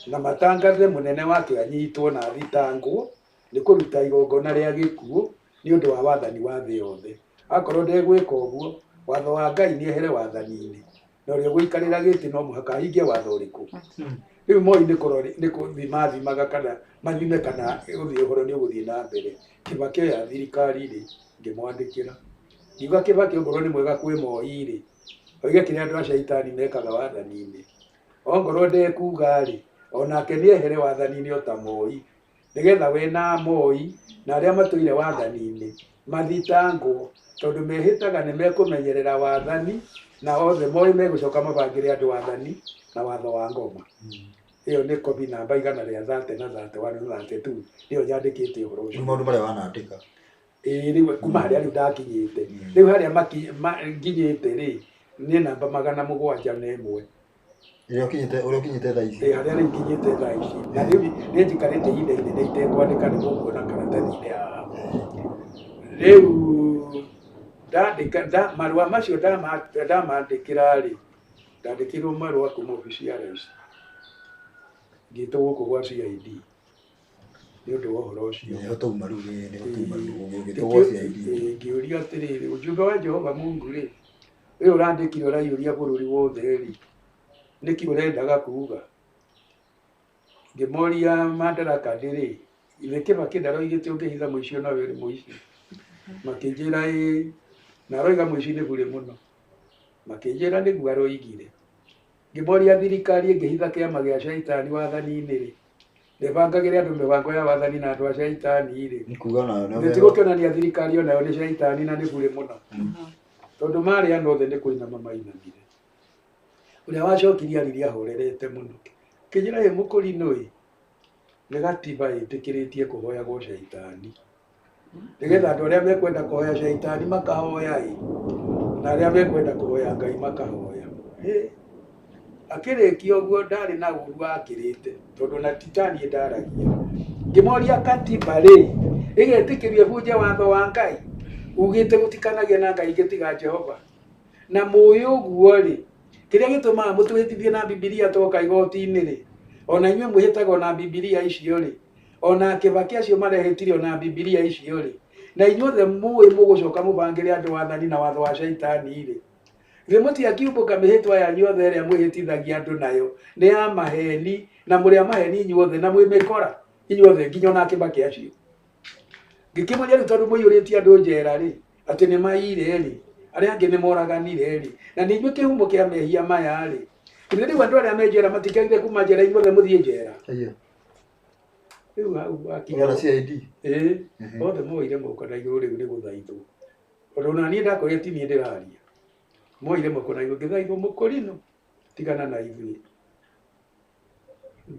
Na matangathe mũnene wake anyitwo na athitangwo nĩ kũruta igongona rĩa gĩkuũ nĩ ũndũ wa wathani wa thĩ yothe. Akorwo ndegwĩka ũguo watho wa Ngai nĩ ehere wathani-inĩ na ũrĩa ũgũikarĩra gĩtĩ no mũhaka ahingie watho ũrĩkũ. Rĩu Moi nĩ gũthima athimaga kana mathime kana ũthiĩ ũhoro nĩ ũgũthiĩ na mbere. Kibaki oya thirikari rĩ ngĩmwandĩkĩra ngiuga Kibaki ongorwo nĩ mwega kwĩ Moi rĩ oige kĩrĩa andũ a caitani mekaga wathani-inĩ, ongorwo ndekuga rĩ onake nĩ ehere wathani-inĩ o ta Moi nĩgetha we na Moi na arĩa matũire wathani-inĩ mathitangwo tondũ mehĩtaga nĩ mekũmenyerera wathani na othe Moi megũcoka mabangĩre andũ wathani na watho wa ngoma. Ĩyo nĩ kobi namba 130 na 31 na 32 nĩyo nyandĩkĩte ũhoro ũcio. Rĩu maũndũ marĩa wanandĩka. Ĩĩ rĩu kuma harĩa rĩu ndakinyĩte. Rĩu harĩa nginyĩte rĩ nĩ namba 701. Ũrĩa ũkinyĩte thaa ici. Ĩĩ harĩa rĩu nginyĩte thaa ici. Na rĩu nĩ njikarĩte ihinda inene itekwandĩka nĩ mũkuona karatathi-inĩ haha. Rĩu ndandĩka marũa macio ndamandĩkĩra rĩ ndandĩkĩirwo marũa kuma obici ya rais ngĩtwo gũkũ gwa CID nĩ ũndũ wa ũhoro ũcio. Nĩho twauma rĩu, nĩho twauma rĩu ũgĩtwo gwa CID. Ngĩũria atĩrĩrĩ ujumbe wa Jehova Mungu rĩ ũyũ ũrandĩkire ũraiyũria bũrũri wothe rĩ nĩkĩ ũrendaga kuga? Ngĩmoria Madaraka ndĩrĩ ithe Kibaki ndaroigĩte ũngĩhitha mũici ona we ũrĩ mũici. Makĩnjĩra ĩĩ na aroiga mũici nĩ burĩ mũno. Makĩnjĩra nĩguo aroigire. Ngĩmoria thirikari ĩngĩhitha kĩama gĩa caitani wathani-inĩ rĩ ndĩbangagĩre andũ mĩbango ya wathani na andũ a caitani rĩ Nĩ kuga nayo nĩ nĩtigũkĩonania thirikari onayo nĩ caitani na nĩ burĩ mũno. Tondũ marĩ andũ othe nĩ kũinama mainamire. Ũrĩa wacokirie aririe ahorerete mũno. Kĩnjĩra ĩ mũkũrinũ ĩ Nĩ gatiba ĩtĩkĩrĩtie kũhoyagwo caitani. Nĩgetha andũ arĩa mekwenda kũhoya caitani makahoya ĩ, na arĩa mekwenda kũhoya Ngai makahoya. Akĩrĩkia ũguo ndarĩ na ũru akĩrĩte tondũ na ti ta niĩ ndaragia. Ngĩmoria katiba rĩ ĩgetĩkĩrio ĩbunje watho wa Ngai ugĩte gũtikanagĩe na Ngai ingĩ tiga Jehova. Na mũĩ ũguo rĩ, kĩrĩa gĩtũmaga mũtũhĩtithie na Bibilia twoka igoti-inĩ rĩ, ona inyuĩ mwĩhĩtaga na Bibilia icio rĩ, ona Kĩbaki acio marehĩtire ona Bibilia icio rĩ, na inyuothe mũĩ mũgũcoka mũbangĩre andũ wathani na watho wa caitani rĩ, githĩ mũtiakiumbũka mĩhĩtwa yanyu yothe ĩrĩa mwĩhĩtithagia andũ nayo nĩ ya maheni, na mũrĩ a maheni inyuothe na mwĩ mĩkora inyuothe nginya ona Kĩbaki acio. Ngĩkĩmoria rĩu tondũ mũiyũrĩtie andũ njera rĩ, atĩ nĩ maiyire rĩ, arĩa angĩ nĩ moraganire rĩ, na nĩ inyuĩ kĩhumo kĩa mehia maya rĩ, githĩ rĩu andũ arĩa me njera matikagire kuma njera inyuothe mũthiĩ njera? Rĩu hau wakinya Ona CID. Ĩĩ, othe moire moko na igũrũ rĩu nĩ gũthaithwo. Tondũ ona niĩ ndakorire ti niĩ ndĩraria. Moire moko na igũrũ ngĩthaithwo mũkũrinũ tigana na ithuĩ.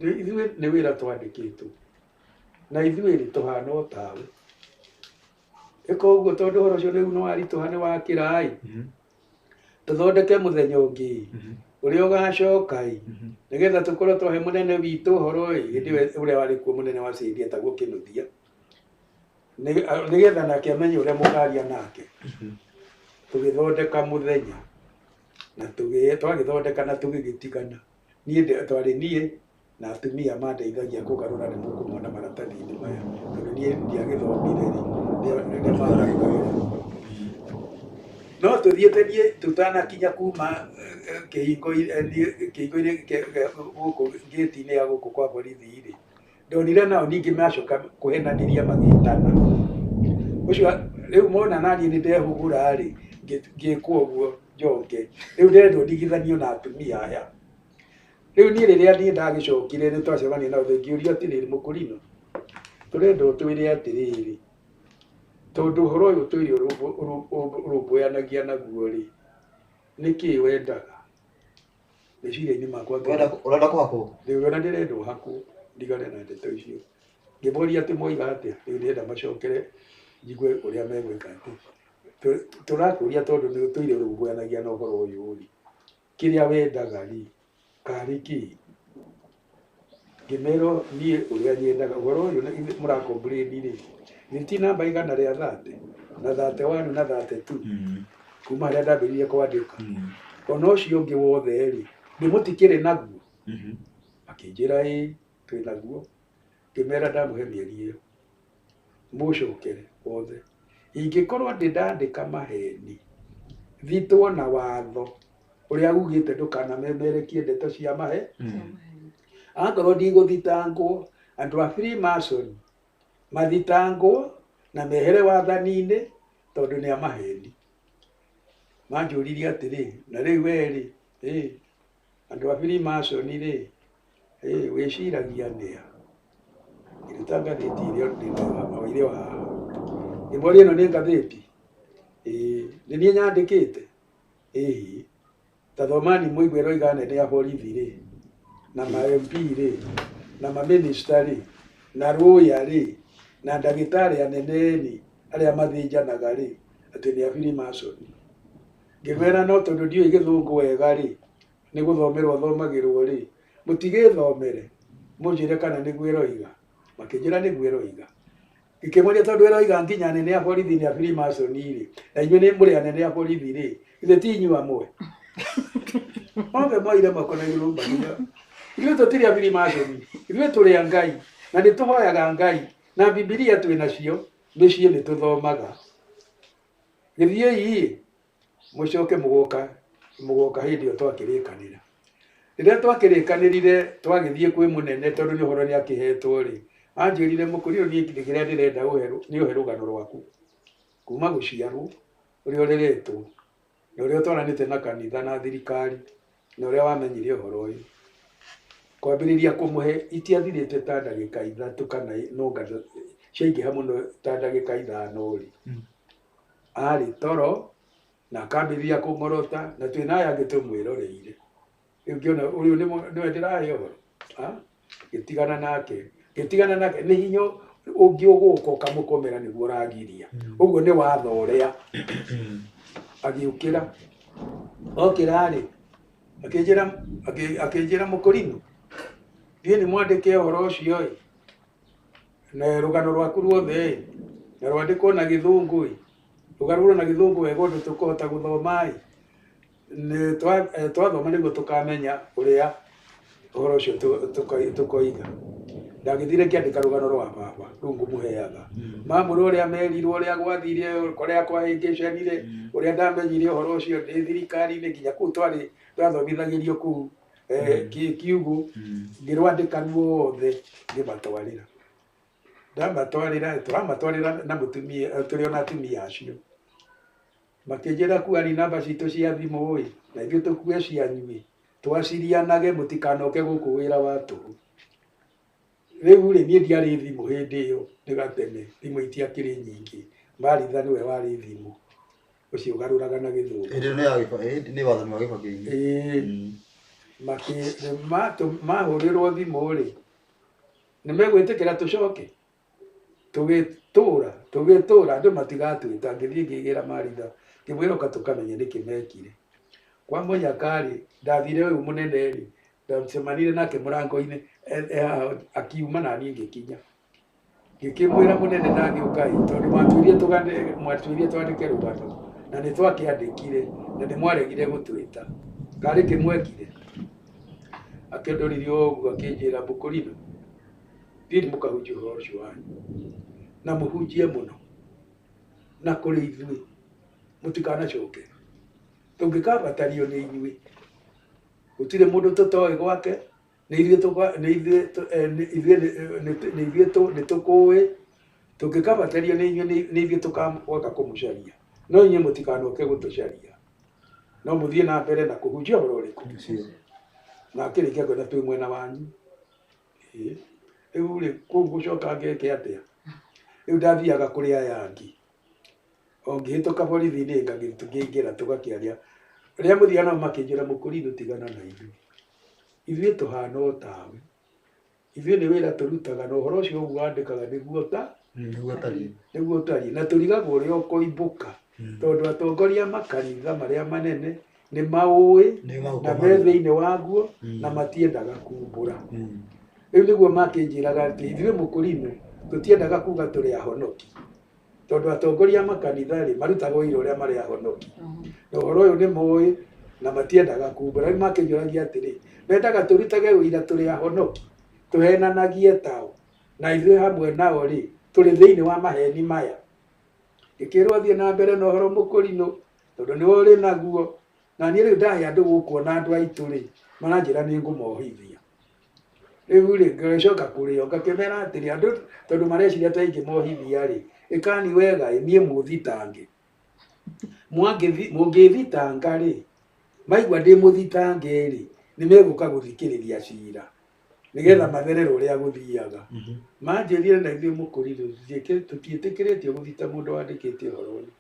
Ithuĩ nĩ wĩra twandĩkĩtwo. Na ithuĩ rĩ tũhana o tawe. Ĩka ũguo tondũ ũhoro ũcio rĩu nĩ waritũha nĩ wakĩra ĩ. Tũthondeke mũthenya ũngĩ ũrĩa ũgacoka ĩ, nĩgetha tũkorwo twahe mũnene witũ ũhoro ĩ, hĩndĩ ĩyo ũrĩa warĩ kuo mũnene wa CID etagwo Kĩnuthia. Nĩgetha nake amenye ũrĩa mũkaria nake. Tũgĩthondeka mũthenya na twagĩthondeka na tũgĩgĩtigana. Niĩ twarĩ niĩ na atumia mandeithagia kũgarũra nĩ mũkũmona maratathi-inĩ maya tondũ niĩ ndiagĩthomire rĩ, nĩ magarũragĩra. No tũthiĩte niĩ tũtanakinya kuma kĩhingo-inĩ gũkũ ngĩti-inĩ ya gũkũ kwa borithi rĩ, ndonire nao ningĩ macoka kũhenanĩria magĩtana. Ũcio rĩu mona naniĩ nĩ ndehũgũra rĩ, ngĩkwo ũguo njoke. Rĩu ndĩrendwo ndigithanio na atumia aya. Rĩu niĩ rĩrĩa niĩ ndagĩcokire nĩ twacemania nao ngĩũrio atĩrĩrĩ, mũkũrinũ, tũrenda ũtwĩre atĩrĩrĩ, tondũ ũhoro ũyũ tũire ũrũmbũyanagia naguo rĩ, nĩkĩĩ wendaga? Meciria-inĩ makwa Ũrenda kũhakwo? Rĩu ona ndĩrenda ũhakwo, ndigane na ndeto icio. Ngĩmoria atĩ moiga atĩa, rĩu ndĩrenda macokere njigue ũrĩa megwĩka atĩ. Tũrakũria tondũ nĩ ũtũire ũrũmbũyanagia na ũhoro ũyũ rĩ, kĩrĩa wendaga rĩ, karĩ kĩĩ? Ngĩmerwo niĩ ũrĩa nyendaga ũhoro ũyũ mũra complain rĩ, nĩ ti namba 130 na 31 na 32 kuma harĩa ndambĩrĩirie kwandĩka. Ona ũcio ũngĩ wothe rĩ, nĩ mũtikĩrĩ naguo? Makĩnjĩra ĩĩ twĩ naguo. Ngĩmera ndamũhe mĩeri ĩyo mũcokere wothe. Ingĩkorwo ndĩ ndandĩka maheni, thitwo na watho ũrĩa ugĩte ndũkanamemerekie ndeto cia mahe. Akorwo ndigũthitangwo, andũ a Freemason mathitangwo na mehere wathani-inĩ tondũ nĩ a maheni. Manjũririe atĩrĩ, na rĩu we rĩ, andũ a Freemason rĩ, wĩciragia nĩa? Ngĩruta ngathĩti ĩrĩa ndĩnayo o ĩrĩ o haha. Ngĩmoria ĩno nĩ ngathĩti? Ĩĩ. Nĩ niĩ nyandĩkĩte? Ĩĩ. Ta thomani mũigue ĩroiga anene a borithi rĩ, na ma MP rĩ, na ma minister rĩ, na lawyer rĩ, na ndagĩtarĩ anene rĩ, arĩa mathĩnjanaga rĩ, atĩ nĩ a Freemason. Ngĩmera no tondũ ndiũĩ gĩthũngũ wega rĩ, nĩ gũthomerwo thomagĩrwo rĩ, mũtigĩthomere, mũnjĩre kana nĩguo ĩroiga. Makĩnjĩra nĩguo ĩroiga. Ngĩkĩmoria tondũ ĩroiga nginya anene a borithi nĩ a Freemason rĩ, na inyuĩ nĩ mũrĩ anene a borithi rĩ, githĩ ti inyuĩ amwe? Othe moire moko na igũrũ makiuga, ithuĩ tũtirĩ a Freemason, ithuĩ tũrĩ a Ngai, na nĩ tũhoyaga Ngai, na Bibilia twĩ nacio, mĩciĩ nĩ tũthomaga. Gĩthiĩi mũcoke mũgoka hĩndĩ ĩyo twakĩrĩkanĩra. Rĩrĩa twakĩrĩkanĩrire twagĩthiĩ kwĩ mũnene tondũ nĩ ũhoro nĩ akĩhetwo rĩ, anjĩrire mũkũrinũ niĩ kĩrĩa ndĩrenda nĩ ũhe rũgano rwaku kuma gũciarwo, ũrĩa ũreretwo, na ũrĩa ũtwaranĩte na kanitha na thirikari, na ũrĩa wamenyire ũhoro ũyũ. Kwambĩrĩria kũmũhe itiathirĩte ta ndagĩka 3 kana nonga ciaingĩha mũno ta ndagĩka 5 rĩ. Arĩ toro na akambĩrĩria kũng'orota na twĩna aya angĩ tũmwĩroreire. Rĩu ngĩona ũyũ nĩwe ndĩrahe ũhoro. Ngĩtigana nake. Ngĩtigana nake nĩ hinya ũngĩ ũgũka ũkamũkomera nĩguo ũragiria. Ũguo nĩ watho ũrĩa. Agĩũkĩra. Okĩra rĩ, akĩnjĩra mũkũrinũ, thiĩ nĩ mwandĩke ũhoro ũcio ĩ, na rũgano rwaku ruothe ĩ, na rwandĩkwo na gĩthũngũ ĩ, rũgarũrwo na gĩthũngũ wega ũndũ tũkũhota gũthoma ĩ. Nĩ twathoma nĩguo tũkamenya ũrĩa ũhoro ũcio tũkoiga. Ndagĩthire ngĩandĩka rũgano rwa baba rũu ngũmũheaga. Mamũra ũrĩa merirwo, ũrĩa gwathire, ũrĩa kwahĩngĩcanire, ũrĩa ndamenyire ũhoro ũcio ndĩ thirikari-inĩ nginya kũu twarĩ twathomithagĩrio kũu kiugũ, ngĩrwandĩka ruothe ngĩmatwarĩra. Ndamatwarĩra, tũramatwarĩra na mũtumia, tũrĩ ona atumia acio. Makĩnjĩra kuani namba citũ cia thimũ ĩ, na ithuĩ tũkue cianyu ĩ, twacirianage mũtikanoke gũkũ wĩra wa tũhũ. Rĩu rĩ, niĩ ndiarĩ thimũ hĩndĩ ĩyo, nĩ gatene, thimũ itiakĩrĩ nyingĩ. Maritha nĩwe warĩ thimũ, ũcio ũgarũraga na gĩthũngũ. Hĩndĩ ĩyo nĩ wathani wa Gĩbakĩ-inĩ. Ĩĩ. Mahũrĩrwo thimũ rĩ, nĩ megwĩtĩkĩra tũcoke? Tũgĩtũra, tũgĩtũra, andũ matigatwĩta, ngĩthiĩ ngĩgĩra Maritha, ngĩmwĩra ũka tũkamenye nĩkĩ mekire. Kwa mũnyaka rĩ, ndathire ũyũ mũnene rĩ, ndacemanire nake mũrango-inĩ, haha, akiuma na niĩ ngĩkinya. Ngĩkĩmwĩra mũnene ndagĩũka ĩ, tondũ mwatwĩrire tũgane, mwatwĩrire twandĩke rũgano, na nĩ twakĩandĩkire, na nĩ mwaregire gũtwĩta. Karĩ kĩ mwekire? Akĩndoririe ũguo akĩnjĩra mũkũrinũ, thiĩ mũkahunjie ũhoro ũcio wanyu, na mũhunjie mũno, na kũrĩ ithuĩ, mũtikanacoke. Tũngĩkabatario nĩ inyuĩ, gũtirĩ mũndũ tũtoĩ gwake, nĩ ithuĩ nĩ ithuĩ nĩ ithuĩ nĩ tũkũĩ, tũngĩkabatario nĩ inyuĩ, nĩ ithuĩ tũkagoka kũmũcaria. No inyuĩ mũtikanoke gũtũcaria. No mũthiĩ na mbere na kũhunjia ũhoro ũrĩkũ. Na akĩrĩkia kwenda twĩ mwena wanyu. Rĩu rĩ, kũu gũcoka ngeke atĩa? Rĩu ndathiaga kũrĩ aya angĩ. O ngĩhĩtũka borithi-inĩ ngĩingĩra tũgakĩaria. Rĩrĩa mũthiaga nao makĩnjĩra mũkũrinũ tigana na ithuĩ. Ithuĩ tũhana o tawe. Ithuĩ nĩ wĩra tũrutaga na ũhoro ũcio ũguo wandĩkaga nĩguo ta Nĩguo ũtariĩ. Nĩguo ũtariĩ. Na tũrigagwo ũrĩa ũkoimbũka. Tondũ atongoria makanitha marĩa manene nĩ maũĩ na me thĩinĩ waguo na matiendaga kumbũra. Rĩu nĩguo makĩnjĩraga atĩ ithuĩ mũkũrinũ tũtiendaga kuga tũrĩ ahonoki. Tondũ atongoria makanitha rĩ marutaga ũira ũrĩa marĩ ahonoki. Na ũhoro ũyũ nĩ moĩ na matiendaga kumbũra. Rĩu makĩnjũragia atĩrĩ, mendaga tũrutage ũira tũrĩ ahonoki, tũhenanagie tao, na ithuĩ hamwe nao rĩ tũrĩ thĩinĩ wa maheni maya. Ngĩkĩrwo thiĩ na mbere na ũhoro mũkũrinũ tondũ nĩwe ũrĩ naguo. Na niĩ rĩu ndahe andũ gũkũ ona andũ aitũ rĩ maranjĩra nĩ ngũmohithia. Rĩu rĩ ngĩcoka kũrĩ o ngakĩmera atĩrĩ andũ tondũ mareciria ta ingĩmohithia rĩ ĩkani wega ĩ niĩ mũthitange. Mũngĩthitanga rĩ maigua ndĩ mũthitange rĩ nĩ megũka gũthikĩrĩria cira nĩgetha matherere ũrĩa gũthiaga. Manjĩrire na ithuĩ mũkũrinũ tũtiĩtĩkĩrĩtio gũthita mũndũ wandĩkĩte ũhoro ũyũ.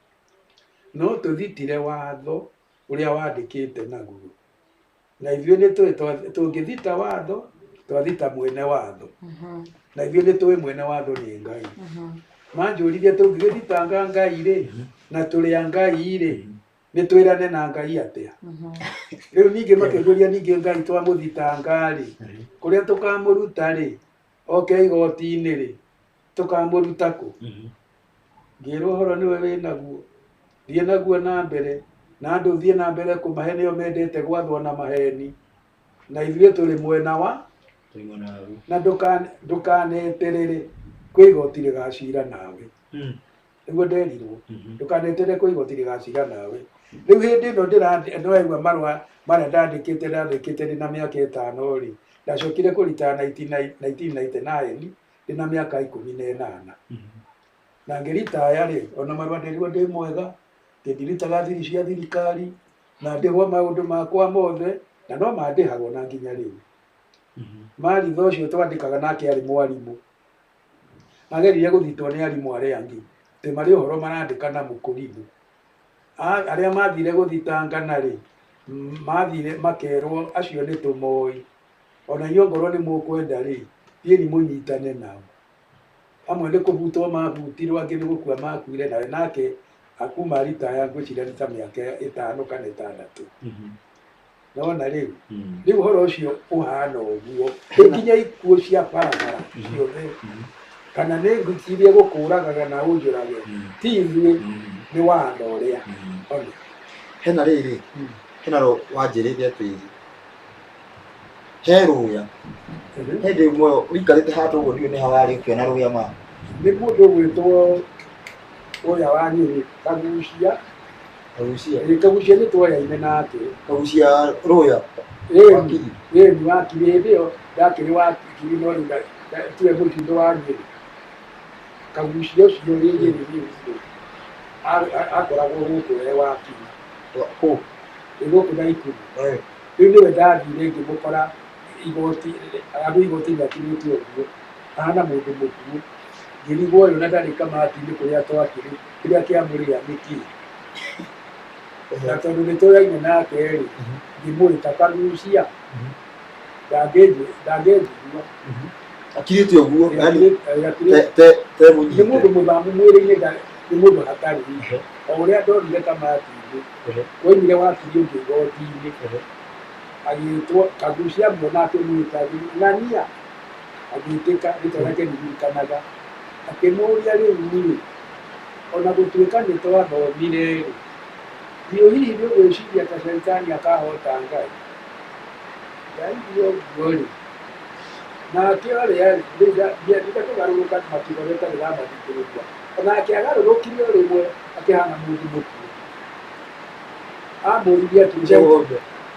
No tũthitire watho ũrĩa wandĩkĩte naguo. Na ithuĩ nĩ tũĩ tũngĩthita watho twathita mwene watho. Na ithuĩ nĩ tũĩ mwene watho nĩ Ngai. Manjũririe tũngĩgĩthitanga Ngai rĩ na tũrĩ a Ngai rĩ nĩ twĩrane na Ngai atĩa? Rĩu ningĩ makĩnjũria ningĩ Ngai twamũthitanga rĩ kũrĩa tũkamũruta rĩ oke igoti-inĩ rĩ tũkamũruta kũ? Ngĩrwo ũhoro nĩwe wĩnaguo, thiĩ naguo na mbere na andũ thiĩ na mbere kũmahe nĩo mendete gwathwo na maheni na ithuĩ tũrĩ mwena wa na ndũkaneterere kwĩ igoti rĩgacira nawe. Nĩguo nderirwo ndũkaneterere kwĩ igoti rĩgacira nawe. Rĩu hĩndĩ ĩno ndĩraigua marũa marĩa ndandĩkĩte ndĩ na mĩaka 5 rĩ ndacokire kũrita 1999 ndĩ na mĩaka 18. Na ngĩritaya rĩ ona marũa nderirwo ndĩ mwega ndirutaga thiri cia thirikari na ndĩhwo maũndũ makwa mothe na no mandĩhagwo na nginya rĩu. Maritha ũcio twandĩkaga nake arĩ mwarimũ. Ageririe gũthitwo nĩ arimũ arĩa angĩ atĩ marĩ ũhoro marandĩka na mũkũrinũ. Arĩa mathire gũthitangana rĩ mathire makerwo acio nĩ tũmoĩ. Ona inyuĩ ongorwo nĩ mũkwenda rĩ Thiĩni mũnyitane nao. Amwe nĩ kũbutwo mabutirwo, angĩ nĩ gũkua makuire, nawe nake akuma ritaya ngwĩciria nĩ ta mĩaka 5 kana 6. Nona rĩu rĩu ũhoro ũcio ũhana ũguo rĩu nginya ikuũ cia barabara ciothe kana nĩ ngwĩciria gũkũragaga na ũnjũrage ti ithuĩ nĩ watho ũrĩa ona hena rĩrĩ hena ro wanjĩrĩte atĩ he rũya hĩndĩ ĩmwe ũikarĩte handũ ũguo ndiũĩ nĩ ha warĩ ũkĩona rũya ma nĩ mũndũ ũgwĩtwo ũrĩa wa Nyĩrĩ Kagucia. Kagucia. Kagucia nĩ twoyaine nake. Kagucia rũya. Wakiri. Ĩni wakiri hĩndĩ ĩyo ndakĩrĩ wakiri no rĩu tiwe mũtindo wa Nyĩrĩ. Kagucia ũcio rĩ Nyĩrĩ rĩu akoragwo gũkũ e wakiri. Kũ? Ĩ gũkũ Naikuru. Rĩu nĩwe ndathire ngĩmũkora igoti, andũ igoti-inĩ akirĩte ũguo, ahana mũndũ mũkuũ. Ngĩrigwo ũyũ na ndarĩ kamati-inĩ kũrĩa twakĩrĩ, kĩrĩa kĩamũrĩa nĩkĩ? Na tondũ nĩ tũraine nake rĩ, ngĩmwĩta Kagucia, ndangĩnjigua. Akirĩte ũguo, yani te mũnyite. Nĩ mũndũ mũthamu mwĩrĩ-inĩ, nĩ mũndũ hatarĩ. O ũrĩa ndonire kamati-inĩ, woimire wakiri ũngĩ igoti-inĩ, agĩtwo Kagucia muona akĩmwĩta ng'ania, agĩtĩka rĩtwa rĩake rĩririkanaga. Akĩmũũria rĩu rĩ, ona gũtuĩka nĩ twathomire rĩ, ndiũ hihi nĩ ũgwĩciria ta caitani akahota Ngai? Ndaigua ũguo rĩ, nake ũrĩa rĩ, kũgarũrũka makiuga rĩtarĩ ramathikĩrĩria. Onake agarũrũkire o rĩmwe akĩhana mũndũ mũkuũ. Amũririe atĩrĩ,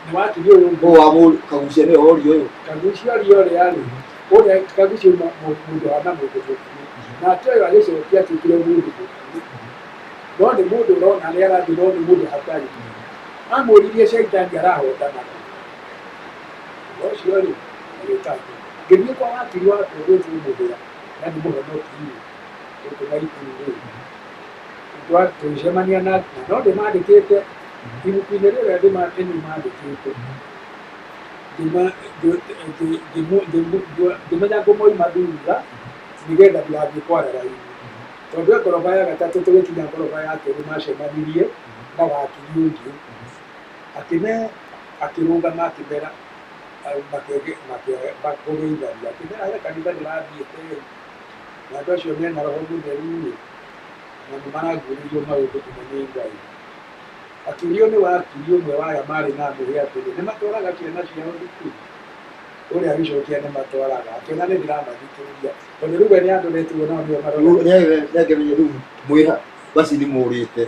nĩ wakiri ũyũ ũngĩ. Ũyũ wa Kagucia nĩwe woria ũyũ. Kagucia ũria ũrĩa rĩ, ũrĩa Kagucia mũndũ hana mũndũ mũkuũ. Nake ũyũ agĩcokia atuĩkire mũndũ mũkuũ. No nĩ mũndũ ũrona nĩ arathiĩ, no nĩ mũndũ hatarĩ. Amũririe caitani arahotana. Ũcio rĩ, agĩka atĩa? Ngĩthiĩ kwa wakiri wakwa gwĩtwo Mũthĩa, na nĩ mũhonoki rĩ, gũkũ Naikuru rĩ. Tũgĩcemania na no ndĩmandĩkĩte ibuku-inĩ rĩrĩa ndĩmandĩkĩte. Ngĩmenya ngũmoima thutha nĩgetha ndigathiĩ kwara raini. Tondũ e ngoroba ya gatatũ tũgĩkinya ngoroba ya kerĩ macemanirie na wakiri ũngĩ. Akĩrũgama akĩmera makĩgeithania. Akĩmera he kanitha ndĩrathiĩte rĩ, na andũ acio mena roho mũtheru rĩ, na nĩ maraguũrĩrio maũndũ mũno nĩ Ngai. Akĩũrio nĩ wakiri ũmwe wa aya marĩ na mũhĩa atĩrĩ, nĩ matwaraga ciana ciao thukuru? Ũrĩa agĩcokia nĩ matwaraga. Akĩona nĩ ndĩramathikĩrĩria. Tondũ rĩu we nĩ andorete ũguo nao nĩo marora. Nĩakĩmenye rĩu mwĩha basi nĩ mũrĩte.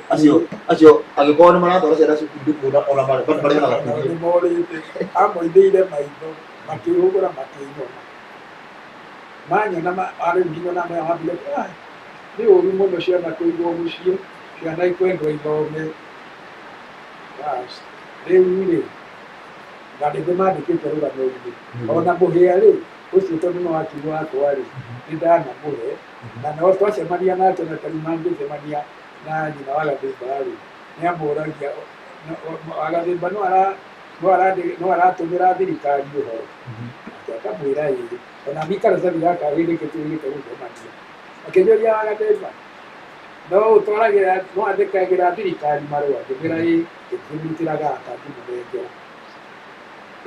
Acio angĩkorwo nĩ maratwara ciana cukuru ndikuona ona marĩhaga nĩ morĩte. Amoithĩire maitho, makĩhũgũra makĩnyona. Manyona arĩ nginya na maya mambire, nĩ ũru mũno ciana kũigwo mũciĩ, ciana ikwendwo ithome. Bas, rĩu rĩ, na nĩ ndĩmandĩkĩte rũgano-inĩ. Ona mũhĩa rĩ, ũcio tondũ nĩ wakiri wakwa rĩ, nĩ ndanamũhe. Na no twacemania nake na tarĩu mangĩcemania na nyina wa Gathimba rĩ, nĩ amũragia, Gathimba no aratũmĩra thirikari ũhoro. Nake akamwĩra ĩĩ. Ona niĩ karatathi gaka hĩndĩ ĩngĩ tũgĩte gũcemania. Akĩnjũria wa Gathimba, no ũtwaragĩra, no andĩkagĩra thirikari marũa? Ngĩmwĩra ĩĩ, ngĩmũrutĩra gaka ngĩmũnengera.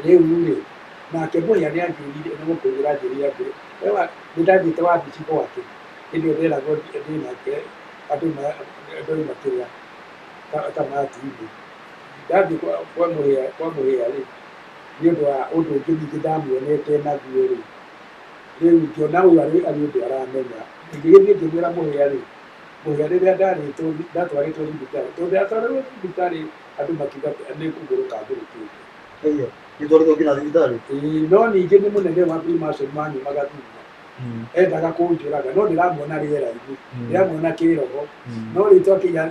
Rĩu rĩ, nake mũhĩa nĩ anjĩrire, nĩ gũkũnjĩra anjĩrire atĩrĩ, nĩ ndathiĩte wabici gwake, hĩndĩ ĩyo nderagwo ndĩ nake, andũ ndoima kĩrĩa kamati-inĩ. Ndathiĩ kwa mũhĩa rĩ, nĩ ũndũ wa ũndũ ũngĩ ningĩ ndamuonete naguo rĩ, rĩu ngĩona ũyũ arĩ ũndũ aramenya. Ngĩgĩthiĩ ngĩmwĩra mũhĩa rĩ, mũhĩa rĩrĩa ndatwarĩtwo thibitarĩ, tondũ ndatwarirwo thibitarĩ andũ makiuga nĩ kũgũrũka ngũrũkĩte. Nĩtwarĩtwo nginya thibitarĩ? Ĩĩ, no ningĩ nĩ mũnene wa Freemason manyumaga thutha. Endaga kũnjũraga, no ndĩramuona rĩera-inĩ, ndĩramuona kĩroho. No rĩu twakinya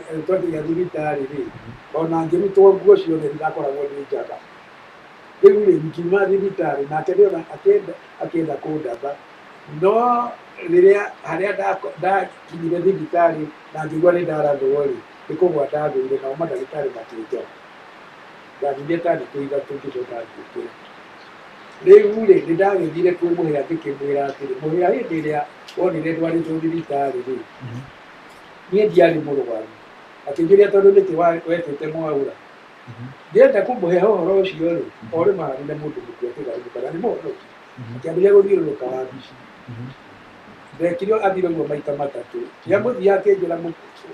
thibitarĩ rĩ, ona ngĩrutwo nguo ciothe ndirakoragwo ndĩ njaga. Rĩu rĩ, ngiuma thibitarĩ, nake ndĩona akĩenda kũndatha. No rĩrĩa harĩa ndakinyire thibitarĩ na ngĩigua nĩ ndarathwo rĩ, nĩ kũgwa ndagũire nao mandagĩtarĩ makĩnjoha. Ndathire ta thikũ ithatũ ngĩcoka ngĩũkĩra. Rĩu rĩ nĩ ndagĩthire kwĩ Mũhĩa ngĩkĩmwĩra atĩrĩ, Mũhĩa hĩndĩ ĩrĩa wonire ndwarĩtwo thibitarĩ rĩ, niĩ ndiarĩ mũrwaru. Akĩnjũria tondũ nĩkĩ wetĩte Mwaũra. Ndĩrenda kũmũhe ũhoro ũcio rĩ, o rĩmwe harĩ na mũndũ mũkuũ akĩgarũrũka na nĩ mũhonoki. Akĩambĩrĩria gũthiũrũrũka wabici. Ndekire athire ũguo maita matatũ. Rĩa mũthia akĩnjĩra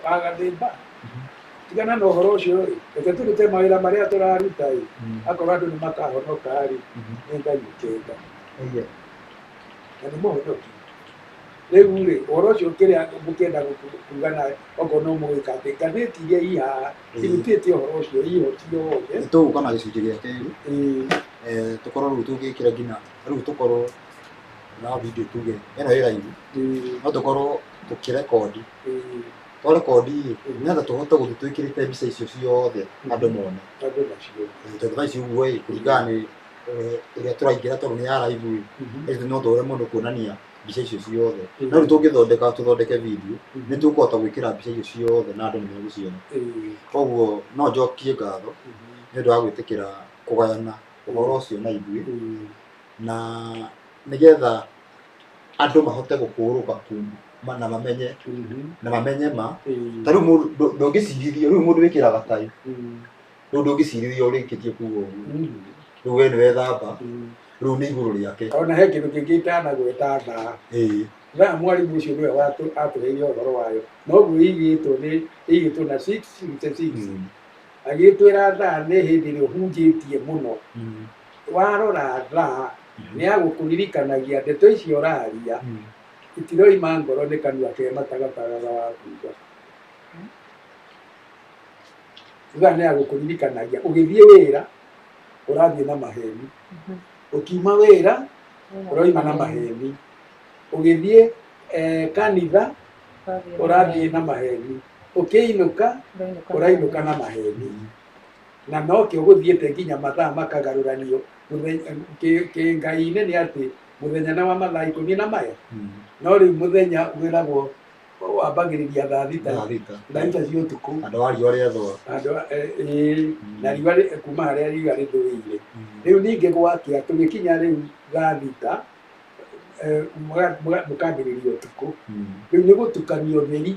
agathĩmba. Tigana na ũhoro ũcio rĩ, reke tũrute mawĩra marĩa tũraruta ĩ. Akorwo andũ nĩ makahonoka rĩ, nĩ Ngai ũkenda. Na nĩ mũhonoki. Rĩu rĩ, ũhoro ũcio kĩrĩa mũkĩenda kuga na okorwo no mũgĩka atĩ ngathĩti iria i haha irutĩte ũhoro ũcio ihotio wothe. Tũgũka na gĩcunjĩ gĩa kerĩ. Tũkorwo rĩu tũgĩkĩra nginya rĩu tũkorwo na video tuge ĩno ĩ live. No tũkorwo tũkĩrekondi. Twarekondi nĩgetha tũhote gũthiĩ twĩkĩrĩte mbica icio ciothe andũ mone. Andũ macione. Tondũ thaa ici ũguo ĩ, kũringana nĩ ĩrĩa tũraingĩra tondũ nĩ ya live ĩ, no tũre mũndũ kuonania mbica icio ciothe. No rĩu tũngĩthondeka tũthondeke video, nĩ tũkũhota gwĩkĩra mbica icio ciothe na andũ nĩ megũciona. Koguo no njokie ngatho nĩ ũndũ wa gwĩtĩkĩra kũgayana ũhoro ũcio na ithuĩ, na nĩgetha andũ mahote gũkũrũka kuma na mamenye na mamenye ma. Ta rĩu mũndũ ndũngĩcirithio, rĩu mũndũ wĩkĩraga tai, rĩu ndũngĩcirithio ũrĩkĩtie kuga ũguo. Rĩu we nĩwe thamba, rĩu nĩ igũrũ rĩake. Ona he kĩndũ kĩngĩ itanagweta thaa. Thaa mwarimũ ũcio nĩwe atũheire ũhoro wayo. Noguo ĩigĩtwo nĩ ĩigĩtwo na 6:56. Agĩtwĩra thaa nĩ hĩndĩ ĩrĩa ũhunjĩtie mũno. Warora thaa nĩ yagũkũririkanagia ndeto icio ũraria itiroima ngoro nĩ kanua ke matagataga wa kuga. Thaa nĩ yagũkũririkanagia ũgĩthiĩ wĩra ũrathiĩ na maheni, ũkiuma wĩra ũroima na maheni, ũgĩthiĩ kanitha ũrathiĩ na maheni, ũkĩinũka ũrainũka na maheni. Na nokĩo gũthiĩte nginya mathaa makagarũranio kĩngai-inĩ nĩ atĩ mũthenya na wa mathaa ikũmi na maya. No rĩu mũthenya wĩragwo wambagĩrĩria thaa thita, thaa thita cia ũtukũ. Andũ a riũa rĩathũa. Andũ na riũa kuma harĩa riũa rĩthũĩire. Rĩu ningĩ gwakĩa tũgĩkinya rĩu thaa thita, mũkambĩrĩria ũtukũ. Rĩu nĩ gũtukanio ũtheri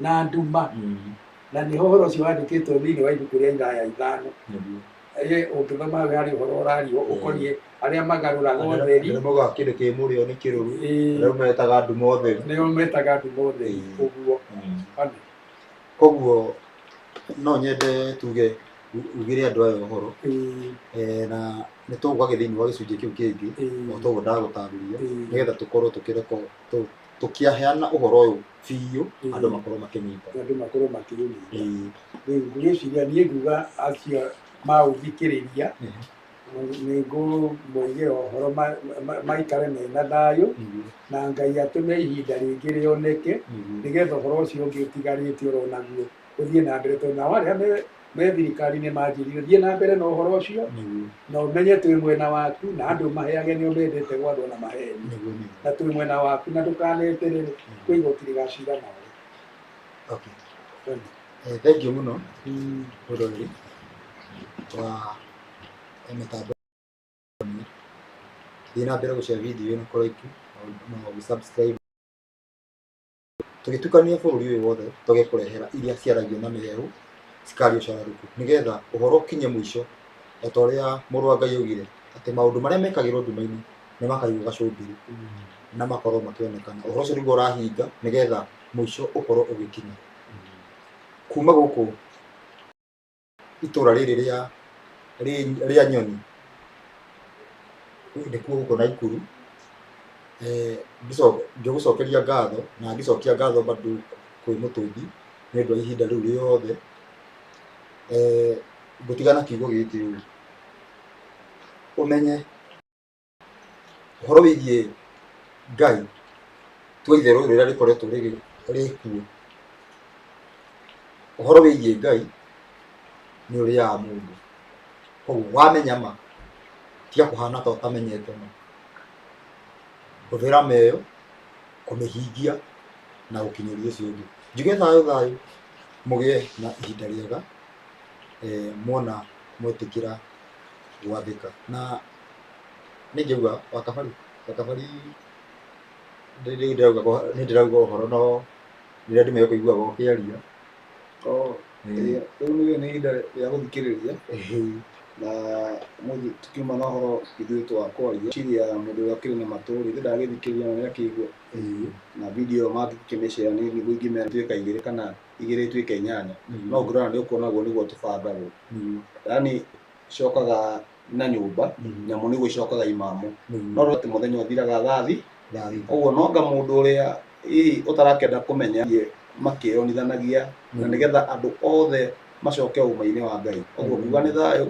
na nduma. Na nĩho ũhoro ũcio wandĩkĩtwo thĩinĩ wa ibuku rĩa Ithaya 5. Ũngĩthoma harĩ ũhoro ũrario ũkoniĩ arĩa magarũraga ũtheri. Arĩa maugaga kĩndũ kĩ mũrĩo nĩ kĩrũrũ. Arĩa metaga nduma ũtheri. Nĩo metaga nduma ũtheri ũguo. Koguo no nyende tuge ugire andũ aya ũhoro. Na nĩ tũgũka thĩinĩ wa gĩcunjĩ kĩu kĩngĩ, o toguo ndagũtarĩria, nĩgetha tũkorwo tũkĩaheana ũhoro ũyũ biũ, andũ makorwo makĩnyita. Andũ makorwo makĩũnyita. Rĩu ngwĩciria niĩ nguga acio maũthikĩrĩria, nĩ ngũmoigĩra ũhoro maikare mena thayũ, na Ngai atũme ihinda rĩngĩ rĩoneke, nĩgetha ũhoro ũcio ũngĩ ũtigarĩte ũronaguo ũthiĩ na mbere, tondũ nao arĩa me thirikari-inĩ manjĩrire thiĩ na mbere na ũhoro ũcio, na ũmenye twĩ mwena waku, na andũ maheage nĩo mendete gwathwo na maheni, na twĩ mwena waku, na ndũkaneterere kwĩ igoti rĩgacira nawe. Okay. Thank you mũno mũrori wa mĩtambo. Thiĩ na mbere gũshare video ĩno, kũ like na gũ-subscribe. Tũgĩtukania bũrũri ũyũ wothe tũgĩkũrehera iria ciaragio na mĩheehũ cikario cararuku, nĩgetha ũhoro ũkinye mũico o ta ũrĩa mũrũ wa Ngai augire atĩ maũndũ marĩa mekagĩrwo nduma-inĩ nĩ makaigwo gacũmbĩrĩ na makorwo makĩonekana. Ũhoro ũcio nĩguo ũrahinga nĩgetha mũico ũkorwo ũgĩkinya. Kuma gũkũ itũra rĩrĩ rĩa nyoni nĩkuo gũkũ Naikuru, ngĩgũcokeria ngatho na ngĩcokia ngatho bado kwĩ Mũtũmbi nĩ ũndũ wa ihinda rĩu rĩothe. Ngũtigana kiugo gĩkĩ ũũ, ũmenye ũhoro wĩgiĩ Ngai tua itherũ rĩrĩa rĩkoretwo rĩkuo. Ũhoro wĩgiĩ Ngai nĩ ũrĩaga mũndũ. Koguo wamenya ma, tiga kũhana ta ũtamenyete ma. Hũthĩra meyo kũmĩhingia na gũkinyĩria ũcio ũngĩ. Njuge thayũ thayũ, mũgĩe na ihinda rĩega, mwona mwetĩkĩra gwathĩka. Na Nĩ ingĩuga wakabari wakabari nĩ ndĩrauga nĩ ndĩrauga ũhoro no rĩrĩa andũ mekũiguaga ũkĩaria. Oh, rĩu nĩ ihinda rĩa gũthikĩrĩria na mũthĩ tukiuma na ũhoro ithuĩ twakwaria ciria mũndũ ũrĩa ũkĩrĩ na matũ rĩ ndagĩthikĩrĩria na nĩakĩigua na video mangĩkĩmĩshare nĩ nĩguo ingĩmera ituĩka igĩrĩ kana igĩrĩ ituĩke inyanya no ũngĩrora nĩ ũkuona guo nĩguo tũbangagwo yani cokaga na nyũmba nyamũ nĩguo icokaga imamo no atĩ mũthenya ũthiraga thaa ũguo nonga mũndũ ũrĩa hihi ũtarakĩenda kũmenya makĩonithanagia na nĩgetha andũ othe macoke ũma-inĩ wa Ngai ũguo kuga nĩ thayũ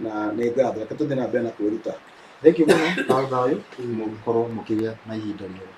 na nĩ ngatho reke tũthiĩ na mbere na kwĩruta. Thank you mũno na thayũ mũkorwo mũkĩgĩa na ihinda rĩega.